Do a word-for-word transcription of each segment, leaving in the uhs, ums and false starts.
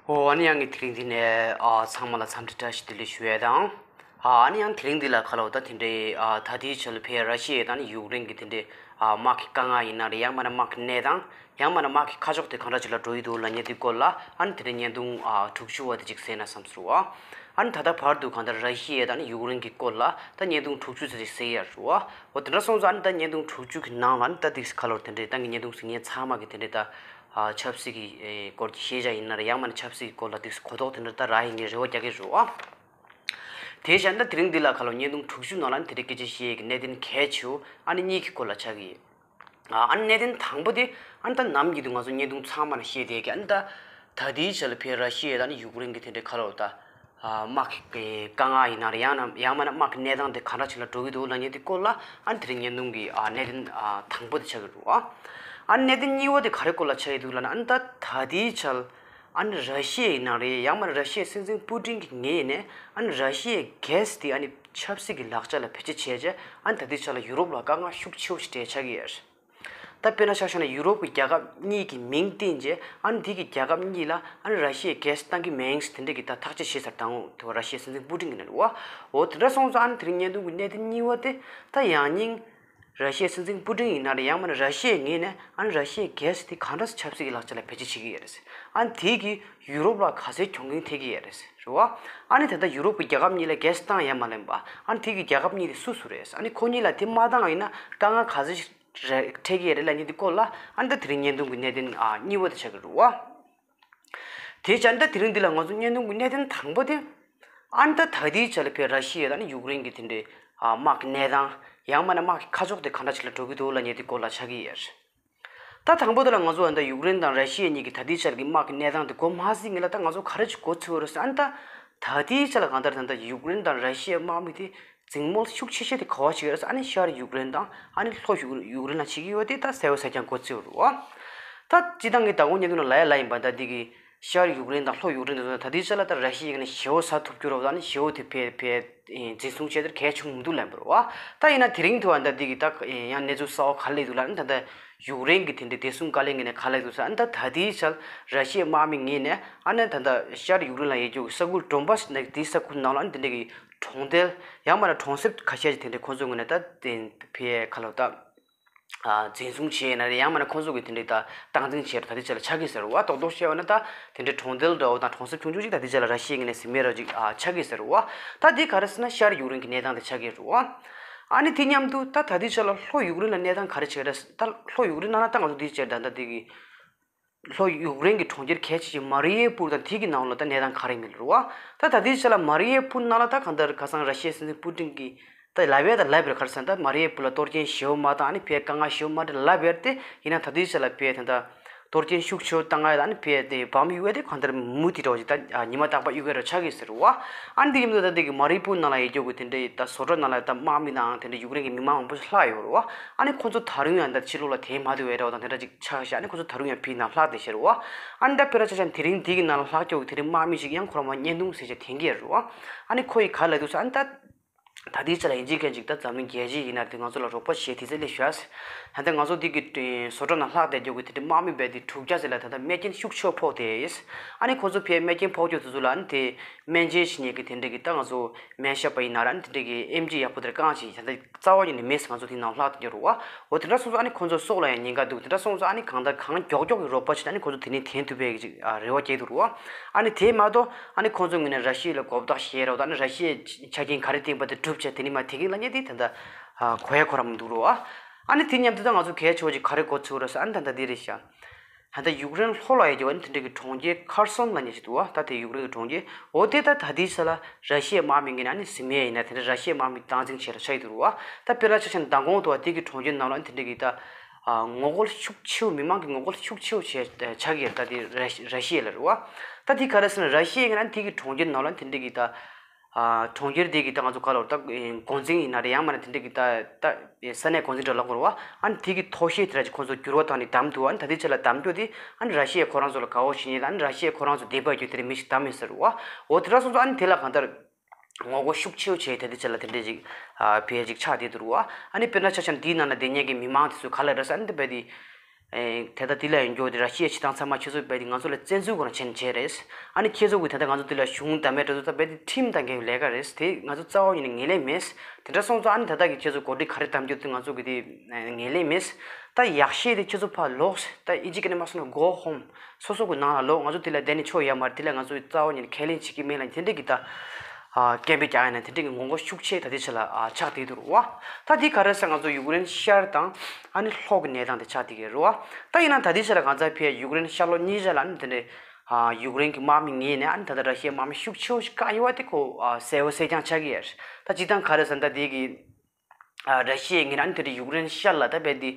ཨོ་ཨ་ནི་ཡང་གི་དེ་རིང་འདི་ནས་ཨ་ཚང་མ་ལ་འཚམས་འདྲི་བཀྲ་ཤིས་བདེ་ལེགས་ཞུ་ཡས་དང་། ཨ་ཨ་ནི་ཡང་དེ་རིང་འདི་ལ་ཁ་ལོ་ད་དེ་འདྲའི་ཨ་ད་ལྟའི་ཆ་ལ་ཕེ་ར་ཤི་ཡ་དང་ནི་ཡུཀ་རེན་གྱི་དེ་འདྲའི་ཨ་དམག་གི་དཀའ་ངལ་ཡིན་ན་རེད། ཡང་མིན་ན་དམག་གི་གནས་སྟངས། ཡང་མིན་ན་དམག་གི་ཁ་ཕྱོགས་དེ་གང་འདྲ་ཅིག་ལ་འགྲོ་ཡི་འདུག་ལབ་མཁན་དེ་སྐོར་ལ་ཨ་ནི་དེ་འདྲའི་བརྙན་ཐུང་ཨ་དྲུག་ཅུ་བ་དེ་ཅིག་གསན་ན་བསམ་ཟེར་བ། ཨ་ནི་ད་ལྟ་བར་དུ་གང་ལྟར་ར་ཤི་ཡ་དང་ནི་ཡུཀ་རེན་གྱི་སྐོར་ལ་ད་བརྙན་ཐུང་དྲུག་ཅུ་ཙམ་ཅིག་གསན་ཡ་རེད་བ། འོ་དེ་འདྲ་སོང་ཙང་ཨ་ནི་ད་བརྙན་ཐུང་དྲུག་ཅུ་གི་ནང་ལ་ཨ་ནི་ད་དེ་ཁ་ལོར་དེ་འདྲའི་ད་ངས་བརྙན་ཐུང་གཟིགས་མཁན་ཚང་མ་གི་དེ་འདྲའི་ད་ཨ་ཆབ་སྲིད་ཀྱི་ཨེ་སྐོར་གྱི་ཤེས་བྱ་ཡིན་ན་རེད། ཡང་མིན་ན་ཆབ་སྲིད་ཀྱི་སྐོར་ལ་དེ་གོ་རྟོགས་དེ་འདྲ་ད་རག་ཡིན་གྱི་རེ་བ་རྒྱག་གི་རེད་བ། དེ་བཞིན་ད་དེ་རིང་འདི་ལ་ཁ་ལོ་བརྙན་ཐུང་དྲུག་ཅུ་ནང་ལ་ཨ་ནི་དེ་འདྲའི་སྐད་ཆ་བཤད་ཡས་ཀྱི་གནད་དོན་གལ་ཆེ་བོ་ཨ་ནི་གཉིས་ཀྱི་སྐོར་ལ་ཆགས་ཀྱི་ཡིན། ཨ་ནི་གནད་དོན་དང་པོ་དེ་ཨ་ནི་ད་ནམ་ཡིན་དུས་ང་ཚོ་བརྙན་ཐུང་ཚང་མ་ལ་བཤད་བསྡད་ཀྱི་ཨ་ནི་ད་ད་ལྟའི་ཆ་ལ་ཕེ་ར་ཤི་ཡ་དང་ནི་ཡུཀ་རེན་གྱི་དེ་འདྲའི་ཁ་ལོ་ད་དམག་གི་དཀའ་ངལ་ཡིན་ན་རེད། ཡང་ན་ཡང་མིན་ན་དམག་གི་གནས་སྟངས་དེ་ག་འདྲ་ཞིག་ལ་འགྲོ་གི་འདུག་ལབ་མཁན་དེ་སྐོར་ལ་ཨ་ནི་དེ་རིང་བརྙན་ཐུང་གི་ཨ་གནད་དོན་ཨ་དང་པོ་དེ་ཆགས་ཀྱི་འདུག་ཨ། ཨ་ནི་གནད་དོན་གཉིས་པ་དེ་ག་རེ་སྐོར་ལ་ཆགས་ཀྱི་འདུག་ལབ་ན་ཨ་ནི་ད་ད་ལྟའི་ཆ་ལ་ཨ་ནི་ར་ཤི་ཡ་ཡིན་ན་རེད། ཡང་མིན་ན་ར་ཤི་ཡའི་སྲིད་འཛིན་པུ་ཏིན་གྱི་ངོས་ནས་ཨ་ནི་ར་ཤི་ཡའི་གྷེ་སི་དེ་ཨ་ནི་ཆབ་སྲིད་ཀྱི་ལག་ཆ་ལ་བེད་སྤྱོད་བྱས་རྗེས་ཨ་ནི་ད་ལྟའི་ཆ་ལ་ཡུ་རོབ་ལ་དཀའ་ངལ་ཤུགས་ཆེ་བོ་ཞིག་འཕྲད་ཆགས་ཀྱི་ཡོད་རེད། ད་དཔེར་ན་ཆ་བཞག་ན་ཡུ་རོབ་ཀྱི་རྒྱལ་ཁབ་གཉིས་ཀྱི་མིང་བཏོན་རྗེས་ཨ་ནི་དེ་གི་རྒྱལ་ཁབ་གཉིས་ལ་ཨ་ནི་ར་ཤི་ཡའི་གྷེ་སི་བཏང་གི་མིན་དེ་འདྲ་གི་ད་ཐག་གཅོད་བྱས་ཚར་དང་དེ་བ་ར་ཤི་ཡའི་སྲིད་འཛིན་པུ་ཏིན་གྱི་ནས་རེད་བ། འོ་དེ་འདྲ་སོང་ཙང་ཨ་ནི་དེ་རིང་བརྙན་ཐུང་གི་གནད་དོན་གཉིས་པ་དེ་ད་ཡང་སྙིང་ར་ཤི་ཡའི་སྲིད་འཛིན་པུ་ཏིན་ཡིན་ན་རེད། ཡང་མིན་ན་ར་ཤི་ཡའི་ངོས་ནས་ཨ་ནི་ར་ཤི་ཡའི་གྷེ་སི་དེ་གང་འདྲ་སེ་ཆབ་སྲིད་ཀྱི་ལག་ཆ་ལ་བེད་སྤྱོད་བྱེད་ཀྱི་ཡོད་རེད། ཨ་ནི་དེ་གིས་ཡུ་རོབ་ལ་ག་ཚོད་གྱོང་གུན་ཐེབས་ཀྱི་ཡོད་རེད། རེད་བ། ཨ་ནི་ད་ལྟ་ཡུ་རོབ་ཀྱི་རྒྱལ་ཁབ་གཉིས་ལ་གྷེ་སི་བཏང་ཡ་མ་ལེན་པ་ཨ་ནི་དེ་གི་རྒྱལ་ཁབ་གཉིས་དེ་སུ་སུ་རེད། ཨ་ནི་ཁོ་གཉིས་ལ་དེ་མ་བཏང་ཡིན་ན་དཀའ་ངལ་ག་ཚོད་ཞིག་རེད་འཕྲད་ཀྱི་ཡོད་རེད་ལབ་མཁན་དེ་སྐོར་ལ་ཨ་ནི་ད་དེ་རིང་བརྙན་ཐུང་གི་གནད་དོན་ཨ་གཉིས་པ་དེ་ཆགས་ཀྱི་རེད་བ། དེ་བྱས་ཨ་ནི་ད་དེ་རིང་འདི་ལ་ང་ཚོ་བརྙན་ཐུང་གི་གནད་དོན་དང་པོ་དེ་ཨ་ནི་ད་ད་ལྟའི་ཆ་ལ་ཕེ་ར་ཤི་ཡ་དང་ནི་ཡུཀ་རེན་གྱི་དེ་འདྲའི་ཨ་དམག་གི་གནས་སྟངས། ཡང་མིན་ན་དམག་གི་ཁ་ཕྱོགས་དེ་ག་འདྲ་ཞིག་ལ་འགྲོ་གི་འདུག་ལབ་མཁན་དེ་སྐོར་ལ་ཆགས་ཀྱི་ཡོད་རེད། ད་དང་པོ་དེ་ལ་ང་ཚོ་ཨ་ནི་ད་ཡུཀ་རེན་དང་ར་ཤི་ཡ་གཉིས་ཀྱི་ད་ལྟའི་ཆར་གྱི་དམག་གི་གནས་སྟངས་དེ་མགོ་མ་ཟིན་སྔོན་ལ་ད་ང་ཚོ་ག་རེ་ཅིག་གོ་ཚོད་རེད་ཟེར་ན། ད་ད་ལྟའི་ཆ་ལ་གང་ལྟར་ད་ལྟ་ཡུཀ་རེན་དང་ར་ཤི་ཡའི་དམག་མི་དེ་འཛིང་མོ་ཤུགས་ཆེ་ཤོས་དེ་ག་བ་ཞིག་རེད་ཟེར་ན། ཨ་ནི་ཤར་ཡུཀ་རེན་དང་ཨ་ནི་ལྷོ་ཡུཀ་ཡུཀ་རེན་ལ་བྱེད་ཀྱི་ཡོད་དེ་ད་གསལ་བོ་གསལ་རྐྱང་གོ་ཚོད་རེད་བ། ད་སྤྱིར་བཏང་གི་ད་གོང་བརྙན་ཐུང་ལ་ལབ་ཡ་ལབ་ཡིན་པ། ད་འདི་གི་ཤར་ཡུཀ་རེན་དང་ལྷོ་ཡུཀ་རེན་དེ་ཚོ་ད་ལྟའི་ཆ་ལ་ད་ར་ཤི་ཡའི་ངོས་ནས་ཞེ་པོ་ཟ་ཐུབ་རྒྱུ་རེད་བ། ད་ཨ་ནི་ཞེ་པོ་དེ་ཕེ་ཕེ་འཛིན་བཟུང་བྱས་དེར་གལ་ཆུང་མི་འདུག་ལབ་པ་རེད་བ། ད་ཡིན་ན་དེ་རིང་ཐོག་ཨ་ད་འདི་གི་ད་ཡང་གནས་ཚུལ་གསར་བ་ག་རེ་སླེབས་འདུག་ལབ་ན། ད་ལྟ་ཡུཀ་རེན་གྱི་དེ་འདྲའི་བདེ་སྲུང་བཀའ་བློན་ངོས་ནས་ག་རེ་སླེབས་འདུག་ཟེར་ན། ད་ད་ལྟའི་ཆར་ར་ཤི་ཡའི་དམག་མི་ངོས་ནས་ཨ་ནི་ད་ལྟ་ཤར་ཡུཀ་རེན་ལ་ཡོད་རྒྱུ་གི་ས་ཁུལ་ཌོན་བྷ་སི་ནས་དེའི་ས་ཁུལ་ནང་ལ་ཨ་ནི་དེ་འདྲའི་གི་གྲོང་རྡལ་ཡང་མིན་ན་གྲོང་གསེབ་ཁ་ཤས་ཅིག་དེ་འདྲའི་ཁོང་ཚོའི་ངོས་ནས་ད་དེ་ཕེ་ཁ་ལོ་ད་ཨ་འཛིན་བཟུང་བྱས་ཡིན་ན་རེད། ཡང་མིན་ན་ཁོང་ཚོ་གི་དེ་འདྲའི་ད་སྟངས་འཛིན་བྱས་རེད། ད་ལྟའི་ཆ་ལ་ཆགས་ཀྱི་ཟེར་བ། རྡོག་རྡོག་བཤད་པ་ན་ད་དེ་འདྲའི་གྲོང་རྡལ་འདྲ་བོ་དང་གྲོང་གསེབ་ཆུང་ཆུང་ཅིག་ད་ལྟའི་ཆ་ལ་ར་ཤི་ཡའི་ངོས་ནས་ཟིན་མེད་ར་ཅིག་ཨ་ཆགས་ཀྱི་ཟེར་བ། ད་འདི་ག་རེ་ཟེར་ན་ཤར་ཡུཀ་རེན་གྱི་གནས་སྟངས་དེ་ཆགས་ཀྱི་རེད་བ། ཨ་ནི་དེ་མཉམ་དུ་ད་ད་ལྟའི་ཆ་ལ་ལྷོ་ཡུཀ་རེན་ལ་གནས་སྟངས་ག་རེ་ཆགས་རེད། ད་ལྷོ་ཡུཀ་རེན་ནང་ལ་ད་ང་ཚོ་འདི་བྱས་ད་ད་འདི་གི་ལྷོ་ཡུཀ་རེན་གྱི་གྲོང་ཁྱེར་གལ་ཆེ་ཆེ་མ་རི་ཡེ་པུར་དང་དེ་གི་ནང་ལ་ད་གནས་སྟངས་ག་རེ་མེད་རེད་བ། ད་ད་ལྟའི་ཆ་ལ་མ་རི་ཡེ་པུར་ནང་ལ་ད་གང་ལྟར་ཁ་སང་ར་ཤི་ཡའི་སྲིད་འཛིན་པུ་ཏིན་གྱིས་ད་ལབ་ཡས་ད་ལབ་པ་རེད། ག་རེ་ཟེར་ན་ད་མ་རི་ཡེ་པུར་ལ་གཏོར་སྐྱོན་ཞེ་པོ་མ་བཏང་། ཨ་ནི་ཕར་དཀའ་ངལ་ཞེ་པོ་མ་འཕྲད་ལབ་ཡས་དེ་ཡིན་ན། ད་ལྟའི་ཆ་ལ་ཕར་ད་ལྟ་གཏོར་སྐྱོན་ཤུགས་ཆེ་བོ་བཏང་ཡས་ད་ཨ་ནི་ཕར་དེ་བམ་གཡུག་ཡས་དེ་གང་ལྟར་མུ་མཐུད་འདྲ་བོ་ཞིག་ད་ཉི་མ་རྟག་པར་གཡུག་ཡས་ར་ཆགས་ཀྱི་ཟེར་བ། ཨ་ནི་དེ་ཡིན་དུས་ད་དེ་གི་མ་རི་ཡེ་པུར་ནང་ལ་ཡོད་རྒྱུ་གི་དེ་འདྲའི་ད་བཟོ་གྲྭ་ནང་ལ་ད་དམག་མི་དང་དེ་འདྲ་ཡུཀ་རེན་གྱི་མི་མང་མང་པོ་ཞིག་ལྷག་ཡོད་རེད་བ། ཨ་ནི་ཁོ་ཚོ་ད་རུང་ཡང་ད་ཕྱི་ལོགས་ལ་དེད་མ་ཐུབ་པའི་འདྲ་བོ་དང་དེ་འདྲ་ཅིག་ཆགས་ཤག་ཨ་ནི་ཁོ་ཚོ་ད་རུང་ཡང་ཕར་ནང་ལྷག་བསྡད་ཤག་རེད་བ། ཨ་ནི་ད་དཔེར་ན་ཆ་བཞག་ན་དེ་རིང་དེ་གི་ནང་ལ་ལྷག་རྒྱུ་གི་དེ་འདྲའི་དམག་མི་ཞིག་ཡང་ཁོ་རང་མ་བརྙན་ཐུང་གཟིགས་བྱས་དེད་ཀྱི་ཡོད་རེད་བ། ཨ་ནི་ཁོ་ཡིས་ག་ལབ་འདུག་ཟེར་ན། ཨ་ནི་ད་ད་ལྟའི་ཆ་ལ་ཡིན་གཅིག་མིན་གཅིག་ད་འཛམ་གླིང་རྒྱལ་སྤྱི་ཡིན་ན་དེ་ང་ཚོ་ལ་རོགས་པ་བྱེད་དེ་ཚེ་ལས་ཞུ་ཨ་ཟེར། ད་ལྟ་ང་ཚོ་འདི་གི་བཟོ་གྲྭ་ནང་ལྷག་བསྡད་རྒྱུ་གི་དེ་འདྲའི་དམག་མི་བས་དེ་དྲུག་བརྒྱ་ཙམ་ལ་ད་ལྟ་རྨས་སྐྱོན་ཤུགས་ཆེ་བོ་ཕོག་བསྡད་ཡོད། ཨ་ནི་ཁོ་ཚོ་ཕར་རྨས་སྐྱོན་ཕོག་རྒྱུ་དེ་ཚོ་ལ་ཨ་ནི་དེ་སྨན་བཅོས་བྱེད་མཁན་གྱི་དེ་འདྲ་གི་ད་ང་ཚོ་སྨན་ཞབས་པ་ཡིན་ན་ར་ཨ་ནི་དེ་འདྲ་གི་ཨེམ་ཆི་ཡག་པོ་དེར་རྐང་ཞིག་ད་ལྟ་རྩ་བ་ཉིད་ནས་མེད་ཟེར། ང་ཚོ་དེ་ནང་ལྷག་བསྡད་རྒྱུ་རེད་བ། འོ་དེ་འདྲ་སོང་ཙང་ཨ་ནི་ཁོ་ཚོ་སྲོག་ལ་ཡང་ཉེན་ཁ་འདུག་དེ་འདྲ་སོང་ཙང་ཨ་ནི་གང་ལྟར་གང་མགྱོགས་མགྱོགས་ཀྱི་རོགས་པ་བྱས་ཨ་ནི་ཁོ་ཚོ་དེ་ནས་དེད་ཐུབ་པའི་ཅིག་རེ་བ་བསྐྱེད་འདུག་རེད་བ། ཨ་ནི་དེ་མ་གཏོགས་ཨ་ནི་ཁོང་ཚོའི་ངོས་ནས་ར་ཤི་ཡ་ལ་མགོ་བཏགས་བཞེས་རོགས་དང་། ཨ་ནི་ར་ཤི་ཡའི་ཆ་རྐྱེན་ག་རེ་བཏིང་པ་དེ་སྒྲུབ་བྱས་དེ་ནི་མ་དེ་གིན་ལ་ཉེ་དེ་ད་ལྟ་གོ་ཡ་ཁོ་རང་མི་འདུག་རོ། ཨ་ནི་དེ་མཉམ་དུ་ད་ང་ཚོ་གལ་ཆེ་བ་ཅིག་ག་རེ་གོ་ཚུགས་རོ་ཟེར། ཨ་ནི་ད་ལྟ་འདི་རེད་ཤག་ད་ལྟ་ཡུཀ་རེན་ལྷོ་ལ་ཡོད་ཀྱི་ཨ་ནི་དེ་འདྲ་གི་གྲོང་ཁྱེར་ཁར་སོན་ལབ་མཁན་ཞིག་འདུག་བ། ད་དེ་ཡུཀ་རེན་གྱི་གྲོང་ཁྱེར། འོ་དེ་ད་ད་ལྟའི་ཆ་ལ་ར་ཤི་ཡའི་དམག་མི་ངོས་ནས་ཨ་ནི་ཟིན་མེད་ཡིན་ན་དེ་འདྲ་ར་ཤི་ཡའི་དམག་མི་སྟངས་འཛིན་བྱས་ར་ཆགས་ཀྱི་འདུག་རོ། ད་དཔེར་ན་ཆ་བཞག་ན་མདང་དགོང་དུ་བ་དེ་གི་གྲོང་ཁྱེར་ནང་ལ་ཨ་ནི་དེ་འདྲ་གི་ད། ཨ་ངོ་རྒོལ་ཤུགས་ཆེ་བོ། མི་མང་གི་ངོ་རྒོལ་ཤུགས་ཆེ་བོ་བྱས་ཆགས་ཀྱི་ཡོད་རེད། ད་དེ་ར་ར་ཤི་ཡ་ལ་རེད་བ། ད་དེ་ག་རེ་ཟེར་ན་ར་ཤི་ཡ་ཡིན་ན་དེ་གི་གྲོང་ཁྱེར་ནང་ལ་དེ་འདྲ་གི་ད་ཨ་གྲོང་ཁྱེར་དེ་གི་ད་ང་ཚོ་ག་ལ་ད་འགོ་འཛིན་ཡིན་ན་རེད། ཡང་མིན་ན་དེ་འདྲ་གི་ད་ད་ས་གནས་འགོ་འཛིན་འདྲ་ལབ་དགོས་རེད་བ། ཨ་ནི་དེ་གི་ཐོག་ཤེས་དེ་འདྲ་ཅིག་ཁོང་ཚོ་འགྱུར་བ་བཏང་ནས་བདམས་འདུག་ཨ་ནི་ད་དེ་ཆ་ལ་བདམས་རྒྱུ་དེ་ཨ་ནི་ར་ཤི་ཡ་ཁོ་རང་ཚོ་ལ་དགའ་བོ་བྱེད་མཁན་དང་། ཨ་ནི་ར་ཤི་ཡ་ཁོ་རང་ཚོ་དད་པ་ཡོད་རྒྱུ་དེ་འདྲ་མི་ཞིག་བདམས་ཡོད་ས་རེད་བ། འོ་དེ་འདྲ་སོང་ཙང་ཨ་ནི་དེ་ལ་གང་ལྟར། ངོ་རྒོལ་ཤུགས་ཆེ་བོ་བྱས་ད་ལྟའི་ཆ་ལ་དེ་འདྲས་ཅིག་ཨ་ཕལ་ཅིག་ཆགས་བསྡད་འདུག་རོ། ཨ་ནི་དཔེར་ན་ཆ་བཞག་ན་འདིའི་ནང་ན་བསྡད་མཁན་གྱི་མི་མང་དེ་ཚོས་ག་ལབ་རེད་ཟེར་ན། འདི་བས་དེ་ ཨེ་དེ་ལྟ་དེ་ལ་ཡང་འགྱོ་དེ་ར་ཤི་ཡའི་བྱེད་སྟངས་ཚང་མ་ཁྱེད་ཚོ་རྦད་དེ་ང་ཚོ་ལ་བཙན་འཛུལ་སྒོ་ནས་བྱས་ནས་བྱས་རེད། ཨ་ནི་ཁྱེད་ཚོ་གིས་ད་ལྟ་ང་ཚོ་དེ་ལ་གཞུང་དང་མེད་འགྲོ་ཚོ་ད་རྦད་དེ་ཁྲིམས་དང་འགལ་བའི་ལས་ཀ་རེད། དེ་ང་ཚོ་རྩ་བ་ཉིད་ནས་ངེས་ལེན་མེད། དེ་འདྲ་སོང་ཙང་ཨ་ནི་ད་ལྟ་གི་ཁྱེད་ཚོ་གོ་སྒྲིག་ག་རེ་གདམ་རྒྱུ་དེ་ང་ཚོ་གི་དེ་ངེས་ལེན་མེད། ད་ཡག་ཤོས་དེ་ཁྱེད་ཚོ་ཕར་ལོག་ད་ཨིན་ཇི་སྐད་ནས་མ་སོང་ན་go home། སོ་སོ་གི་ནང་ལ་ལོག་ང་ཚོ་དེ་ལ་བསྡད་ནས་ཆོ་ཡ་མ་རེད། དེ་ལ་ང་ཚོ་རྩ་བ་ཉིད་ནས་ཁས་ལེན་བྱེད་ཀྱི་མེད་ལ་དེ་འདྲ་གི་ད། ཨ་སྐད་འབོད་རྒྱག་ཡ་ན་དེ་འདྲ་གི་ངོ་རྒོལ་ཤུགས་ཆེ་ད་ལྟའི་ཆ་ལ་ཨ་ཆགས་བསྡད་འདུག་རེད་བ། ད་དེ་ག་རེ་ཟེར་ང་ཚོ་ཡུཀ་རེན་ཤར་དང་ཨ་ནི་ལྷོ་གི་གནས་སྟངས་དེ་ཆགས་བསྡད་ཀྱི་རེད་བ། ད་ཡིན་ན་ད་ལྟའི་ཆ་ལ་ང་ཚོ་ཕའི་ཡུཀ་རེན་ཤར་ལྷོ་གཉིས་ཆ་ལ་ཨ་ནི་དེ་འདྲ་ཨ་ཡུཀ་རེན་གི་དམག་མི་ངོས་ནས་ཨ་ནི་ད་ལྟ་ར་ཤི་ཡའི་དམག་མི་ཤུགས་ཆེ་བོ་ཞིག་བཀག་ཡོད་པ་དེ་ཁོ་ཨ་གསལ་བོ་གསལ་རྐྱང་ཆགས་ཀྱི་ཡོད་རེད། ད་སྤྱིར་བཏང་ག་རེ་ཟེར་ད་དེ་གི་ཨ་ར་ཤི་ཡའི་ངོས་ནས་ཨ་ནི་དེ་འདྲ་ཡུཀ་རེན་ཤར་ལ་ད་རྦད་དེ་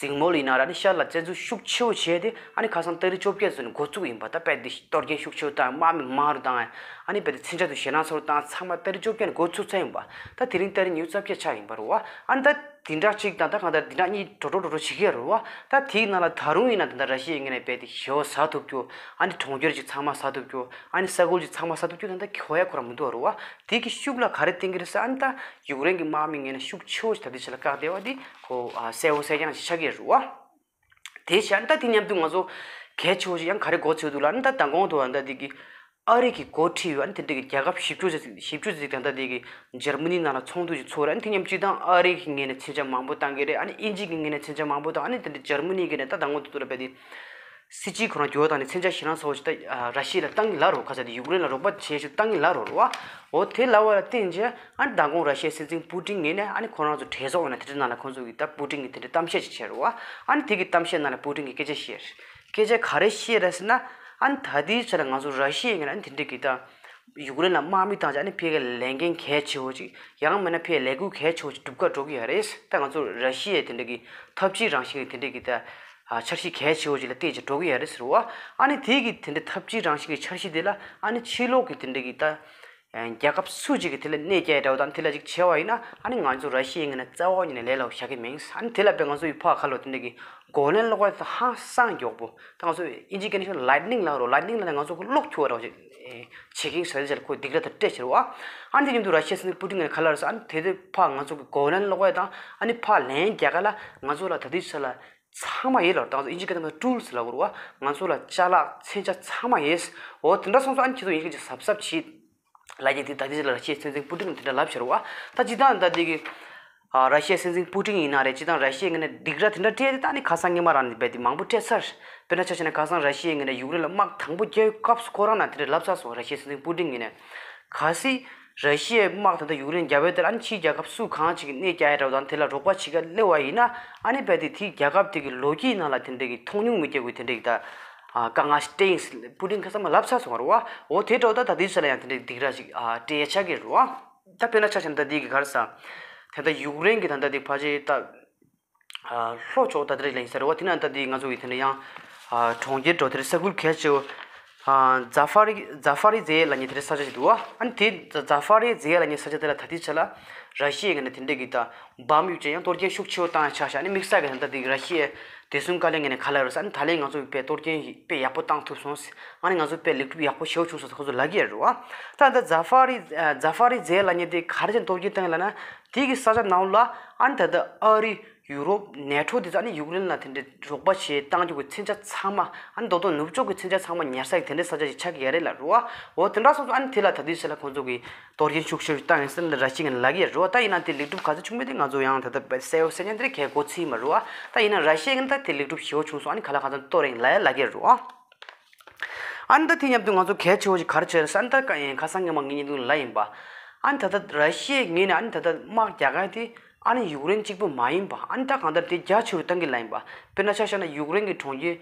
འཛིང་མོལ་ཡིན་ན་ར་ཨ་ནི་ཤར་ལ་བཙན་འཛུལ་ཤུགས་ཆེ་བོ་བྱས་ཏེ་ཨ་ནི་ཁ་སང་ཏ་རིག་བཅོ་བརྒྱད་ཚོ་ནས་འགོ་བཙུགས་ཡིན་པ། ད་རྦད་དེ་གཏོར་སྐྱོན་ཤུགས་ཆེ་བོ་བཏང་དམག་མི་མང་རུ་བཏང་ཨ་ནི་རྦད་དེ་མཚོན་ཆ་དང་ཞེད་སྣང་ཚ་རུ་བཏང་ཚང་མ་ཏ་རིག་བཅོ་བརྒྱད་ནས་འགོ་ཚུགས་ཚར་ཡིན་པ། ད་དེ་རིང་ཏ་རིག་ཉི་ཤུ་རྩ་བརྒྱད་ཆགས་ཡིན་པ་རེད་བ། ཨ་ནི་ད་དེ་འདྲ་གཅིག་དང་ད་གང་ལྟར་དེ་འདྲ་གཉིས་འགྲོ་འགྲོ་འགྲོ་འགྲོ་བྱེད་ཀྱི་ཡོད་རེད་བ། ད་དེའི་ནང་ལ་ད་རུང་ཡིན་ན་ད་ལྟ་ར་ཤི་ཡའི་ངོས་ནས་རྦད་དེ་ཞེ་པོ་ཟ་ཐུབ་རྒྱུ་ཨ་ནི་གྲོང་ཁྱེར་ཅིག་ཚང་མ་ཟ་ཐུབ་རྒྱུ་ཨ་ནི་ས་ཁུལ་ཅིག་ཚང་མ་ཟ་ཐུབ་རྒྱུ་ད་ལྟ་གོ་ཡ་ཁོ་རང་མི་འདུག་རེད་བ། དེ་གི་ཤུགས་ལ་ག་རེ་བརྟེན་གྱི་རེད་ཟེར་ཨ་ནི་ད་ཡུཀ་རེན་གྱི་དམག་མི་ངོས་ནས་ཤུགས་ཆེ་བོ་ཞིག་ད་ལྟའི་ཆ་ལ་བཀག་བསྡད་པ་འདི་ཁོ་ཨ་གསལ་བོ་གསལ་རྐྱང་ཞིག་ཆགས་ཀྱི་རེད་བ། དེ་བཞག་ཨ་ནི་ད་དེ་མཉམ་དུ་ང་ཚོ་གལ་ཆེ་བོ་ཞིག་ཡང་ག་རེ་གོ་ཚོད་འདུག་ལ་ཨ་ནི་ད་མདང་དགོང་དུ་ཨ་ནི་ད་དེ་གི་ཨ་རི་གི་འགོ་ཁྲིད་ཡོད་ཨ་ནི་དེ་འདྲ་གི་རྒྱལ་ཁབ་བཞི་བཅུ་ཙམ་བཞི་བཅུ་ཙམ་ད་ལྟ་དེ་གི་འཇར་མ་ནི་ནང་ལ་ཚོགས་འདུ་ཞིག་ཚོགས་རེད། ཨ་ནི་དེ་མཉམ་སྤྱིར་བཏང་ཨ་རི་གི་ངོས་ནས་མཚོན་ཆ་མང་པོ་བཏང་གི་རེད། ཨ་ནི་དབྱིན་ཇི་གི་ངོས་ནས་མཚོན་ཆ་མང་པོ་བཏང་ཨ་ནི་དེ་འདྲ་འཇར་མ་ནི་གི་ནས་ད་མདང་དགོང་དུ་ལ་རྦད་དེ་སྲིད་ཇུས་ཁོ་རང་འགྱུར་བ་བཏང་ནས་མཚོན་ཆ་ཞེད་སྣང་ཚ་བོ་ཞིག་ད་ར་ཤི་ཡ་ལ་བཏང་གི་ལབ་རེད་བ། ཁ་ཤས་དེ་ཡུཀ་རེན་ལ་རོགས་པ་བྱེད་ཞིག་བཏང་གི་ལབ་རེད་བ། འོ་དེ་ལབ་པ་ལ་བརྟེན་བྱས་ཨ་ནི་མདང་དགོང་ར་ཤི་ཡའི་སྲིད་འཛིན་པུ་ཏིན་ངོས་ནས་ཨ་ནི་ཁོ་རང་ཚོ་གྲོས་ཚོགས་ཡོད་ན་དེ་འདྲའི་ནང་ལ་ཁོང་ཚོ་གིས་ད་པུ་ཏིན་གྱིས་དེ་འདྲའི་གཏམ་བཤད་ཅིག་བྱས་རེད་བ། ཨ་ནི་དེ་གི་གཏམ་བཤད་ནང་ལ་པུ་ཏིན་གྱིས་སྐད་ཆ་བཤད་རེད། སྐད་ཆ་ག་རེ་བཤད་རེད་ཟེར་ན་ཨ་ནི་ད་ལྟའི་ཆ་ལ་ང་ཚོ་ར་ཤི་ཡའི་ངོས་ནས་ཨ་ནི་དེ་འདྲའི་གི་ད་ཡུཀ་རེན་ལ་དམག་མི་བཏང་བྱས་ཨ་ནི་ཕ་གིར་ལས་འགན་གལ་ཆེ་བོ་ཅིག་ཡང་མིན་ན་ཕ་གིར་ལས་འགུལ་གལ་ཆེ་བོ་ཅིག་སྒྲུབ་ག་འགྲོ་གི་ཡོད་རེད། ད་ང་ཚོ་ར་ཤི་ཡའི་དེ་འདྲ་གི་འཐབ་ཇུས་རང་བཞིན་གྱི་དེ་འདྲ་གི་ད་ཨ་འཆར་གཞི་གལ་ཆེ་བོ་ཅིག་ལ་བལྟས་བྱས་འགྲོ་གི་ཡོད་རེད་ཟེར་བ། ཨ་ནི་དེ་གི་དེ་འདྲ་འཐབ་ཇུས་རང་བཞིན་གྱི་འཆར་གཞི་དེ་ལ་ཨ་ནི་ཕྱི་ལོགས་ཀྱི་དེ་འདྲ་གི་ད་ཨ་རྒྱལ་ཁབ་སུ་གཅིག་གིས་དེ་ལ་གནོད་སྐྱེལ་ཡ་འདྲ་བོ་དང་དེ་ལ་ཅིག་བྱས་པ་ཡིན་ན་ཨ་ནི་ང་ཚོ་ར་ཤི་ཡའི་ངོས་ནས་རྩ་བ་ཉིད་ནས་ལས་སླ་བོ་བཞག་གི་མིན། ཨ་ནི་དེ་ལ་དཔེ་ང་ཚོ་ཡི་ཕ་ཁ་ལོ་དེ་འདྲ་གི་གོ་ལན་སློག་ཡ་དེ་ཧང་སང་མགྱོགས་པོ། ད་ང་ཚོ་དབྱིན་ཇིའི་སྐད་ནས་ཤོད་ན་ལའིཊ་ནིང་ལབ་རོ། ལའིཊ་ནིང་ལབ་ན་ང་ཚོ་གི་གློག་འཁྱུག་པ་འདྲ་བོ་ཅིག་བྱེད་ཀྱིན་ཟེར་ཆེད་ཁོ་སྡིགས་ར་དང་སྤྲད་ཕྱིར་བ། ཨ་ནི་དེ་མཉམ་དུ་ར་ཤི་ཡའི་སྲིད་འཛིན་པུ་ཏིན་ངོས་ནས་ག་ལབ་རེད་ཟེར་ཨ་ནི་དེ་དུས་ཕར་ང་ཚོ་གི་གོ་ལན་སློག་ཡ་དང་ཨ་ནི་ཕར་ལན་རྒྱག་ག་ལ་ང་ཚོ་ལ་ད་དུས་ཚོད་ལ་ཚང་མ་ཡོད་ལབ། ད་ང་ཚོ་དབྱིན་ཇིའི་སྐད་ནང་ལ་ཊུལ་སི་ལབ་དགོས་རེད་བ། ང་ཚོ་ལ་ཅ་ལག་མཚོན་ཆ་ཚང་མ་ཡོད། འོ་དེ་འདྲ་སོང་ཙང་ཨ་ནི་ཁྱེད་ཚོ་ཡིན་གཅིག་གཟབ་གཟབ་བྱེད་ལབ་ཀྱི་དེ་ད་དུས་ཚོད་ལ་ར་ཤི་ཡའི་སྲིད་འཛིན་པུ་ཏིན་དེ་འདྲ་ལབ་ཕྱིར་བ། ད་སྤྱིར་བཏང་ད་འདི་གི་ཨ་ར་ཤི་ཡའི་སྲིད་འཛིན་པུ་ཏིན་ཡིན་ན་རེད། སྤྱིར་བཏང་ར་ཤི་ཡའི་ངོས་ནས་སྡིགས་ར་དེ་འདྲ་སྤྲད་དེ་ད་ནི་ཁ་སང་སྔོན་མ་རང་ནས་རྦད་དེ་མང་པོ་སྤྲད་ཚར། དཔེར་ན་ཆ་བཞག་ན་ཁ་སང་ར་ཤི་ཡའི་ངོས་ནས་ཡུཀ་རེན་ལ་དམག་དང་པོ་རྒྱག་པའི་སྐབས་སུ་ཁོ་རང་ནས་དེ་འདྲ་ལབ་ཚར་སོང་། ར་ཤི་ཡའི་སྲིད་འཛིན་པུ་ཏིན་ངོས་ནས། གལ་སྲིད་ར་ཤི་ཡའི་དམག་ད་ལྟ་ཡུཀ་རེན་རྒྱབ་པའི་དེ་ལ་ཨ་ནི་ཕྱིའི་རྒྱལ་ཁབ་སུ་གང་ཅིག་གིས་གནོད་སྐྱེལ་ཡ་འདྲ་བོ་དང་དེ་ལ་རོགས་པ་བྱེད་ག་སླེབས་པ་ཡིན་ན་ཨ་ནི་རྦད་དེ་དེའི་རྒྱལ་ཁབ་དེ་གི་ལོ་རྒྱུས་ནང་ལ་དེ་འདྲ་གི་མཐོང་མྱོང་མི་རྒྱག་པའི་དེ་འདྲ་གི་ད་ཨ་དཀའ་ངལ་སྤྲད་ཡིན་པུ་ཏིན་ཁ་སང་མ་ལབ་ཚར་སོང་བ་རེད་བ། འོ་དེ་འདྲ་བོ་ད་ད་དུས་ཚོད་ལ་ཡང་དེ་འདྲ་གི་སྡིགས་ར་ཞིག་ཨ་སྤྲད་ཡ་ཆགས་ཀྱི་རེད་བ། ད་དཔེར་ན་ཆ་བཞག་ན་ད་འདི་གི་ག་རེ་ཟ། ད་ལྟ་ཡུཀ་རེན་གྱི་ད་ལྟ་འདི་ཕལ་ཆེར་ད་ཨ་ལྷོ་ཕྱོགས་ད་ལྟ་རེད་ལ་ཡིན་ས་རེད་བ། དེ་ན་ད་འདི་ང་ཚོ་གི་དེ་འདྲ་ཡང་ཨ་གྲོང་ཁྱེར་འགྲོ་དེར་ས་ཁུལ་གལ་ཆེ་བོ་ཨ་ཛ་ཧྥ་རི་ཛ་ཧྥ་རི་ཛེ་ལབ་མཁན་དེ་འདྲ་ས་ཆ་ཞིག་འདུག་བ། ཨ་ནི་དེ་ཛ་ཧྥ་རི་ཛེ་ལབ་མཁན་ས་ཆ་དེ་ལ་ད་ལྟའི་ཆ་ལ་ར་ཤི་ཡའི་ངོས་ནས་དེ་འདྲ་གི་ད་བམ་གཡུག་བྱས་ཡང་གཏོར་སྐྱོན་ཤུགས་ཆེ་བོ་བཏང་ཡ་ཆགས་ཤག་ཨ་ནི་དམིགས་བསལ་གྱི་ད་ལྟ་འདི་ར་ཤི་ཡའི་བདེ་སྲུང་བཀའ་བློན་ངོས་ནས་ག་རེ་ལབ་རེད་ཟེར་ཨ་ནི་ད་ལན་ང་ཚོ་གི་དཔེ་གཏོར་སྐྱོན་ཞིག་དཔེ་ཡག་པོ་བཏང་ཐུབ་སོང་། ཨ་ནི་ང་ཚོ་དཔེ་ལེགས་གྲུབ་ཡག་པོ་ཞེ་པོ་བྱུང་སོང་ཟེར་ཁོ་ཚོ་ལབ་ཀྱི་ཡོད་རེད་བ། ད་ད་ཛ་ཧྥ་རི་ཛ་ཧྥ་རི་ཛེ་ལབ་མཁན་དེ་ག་རེ་བྱས་གཏོར་སྐྱོན་བཏང་ཡོད་ལབ་ན་དེ་གི་ས་ཆ་ནང་ལ་ཨ་ནི་ད་ལྟ་ཨ་རི་ཡུ་རོབ་ནེ་ཊོ་དེ་ཚོ་ཨ་ནི་ཡུཀ་རེན་ལ་དེ་འདྲའི་རོགས་པ་བྱེད་གཏང་རྒྱུ་གི་མཚོན་ཆ་ཚང་མ་ཨ་ནི་རྡོག་རྡོག་ནུབ་ཕྱོགས་ཀྱི་མཚོན་ཆ་ཚང་མ་ཉར་ས་གི་དེ་འདྲའི་ས་ཆ་ཞིག་ཆགས་ཀྱི་ཡོད་རེད་ལབ་རེད་བ། འོ་དེ་འདྲ་སོང་ཙང་ཨ་ནི་དེ་ལ་ད་དུས་ཚོད་ལ་ཁོང་ཚོ་གིས་གཏོར་སྐྱོན་ཤུགས་ཆེ་བཏང་ཡིན་ཟེར་ནས་ར་ཤི་ཡ་ངོས་ནས་ལབ་ཀྱི་ཡོད་རེད་བ། ད་ཡིན་ན་དེ་ལེགས་གྲུབ་ག་ཚོད་བྱུང་མེད་དེ་ང་ཚོ་ཡང་ད་ལྟ་གསལ་པོ་གསལ་རྐྱང་དེ་འདྲ་གས་གོ་ཚིག་མ་རེད་བ། ད་ཡིན་ན་ར་ཤི་ཡ་ངོས་ནས་ད་དེ་ལེགས་གྲུབ་ཞེ་པོ་བྱུང་སོང་ཨ་ནི་ག་ལ་གང་འཚམ་གཏོར་ཡིན་ལབ་ཡ་ལབ་ཀྱི་ཡོད་རེད་བ། ཨ་ནི་ད་དེ་མཉམ་དུ་ང་ཚོ་གལ་ཆེ་བོ་ཞིག་ག་རེ་བྱས་རེད་ཟེར་ཨ་ནི་ད་ཁ་ཡིན་ཁ་སང་སྔོན་མ་ངེད་གཉིས་འདུག་ལབ་ཡིན་པ། ཨ་ནི་ད་ལྟ་ར་ཤི་ཡའི་ངོས་ནས་ཨ་ནི་ད་ལྟ་དམག་རྒྱག་མཁན་དེ་ཨ་ནི་ཡུཀ་རེན་གཅིག་པུ་མ་ཡིན་པ་ཨ་ནི་ད་གང་ལྟར་དེ་རྒྱ་ཆེ་རུ་བཏང་གི་ལབ་ཡིན་པ། དཔེར་ན་ཆ་བཞག་ན་ཡུཀ་རེན་གྱི་གྲོང་ཁྱེར་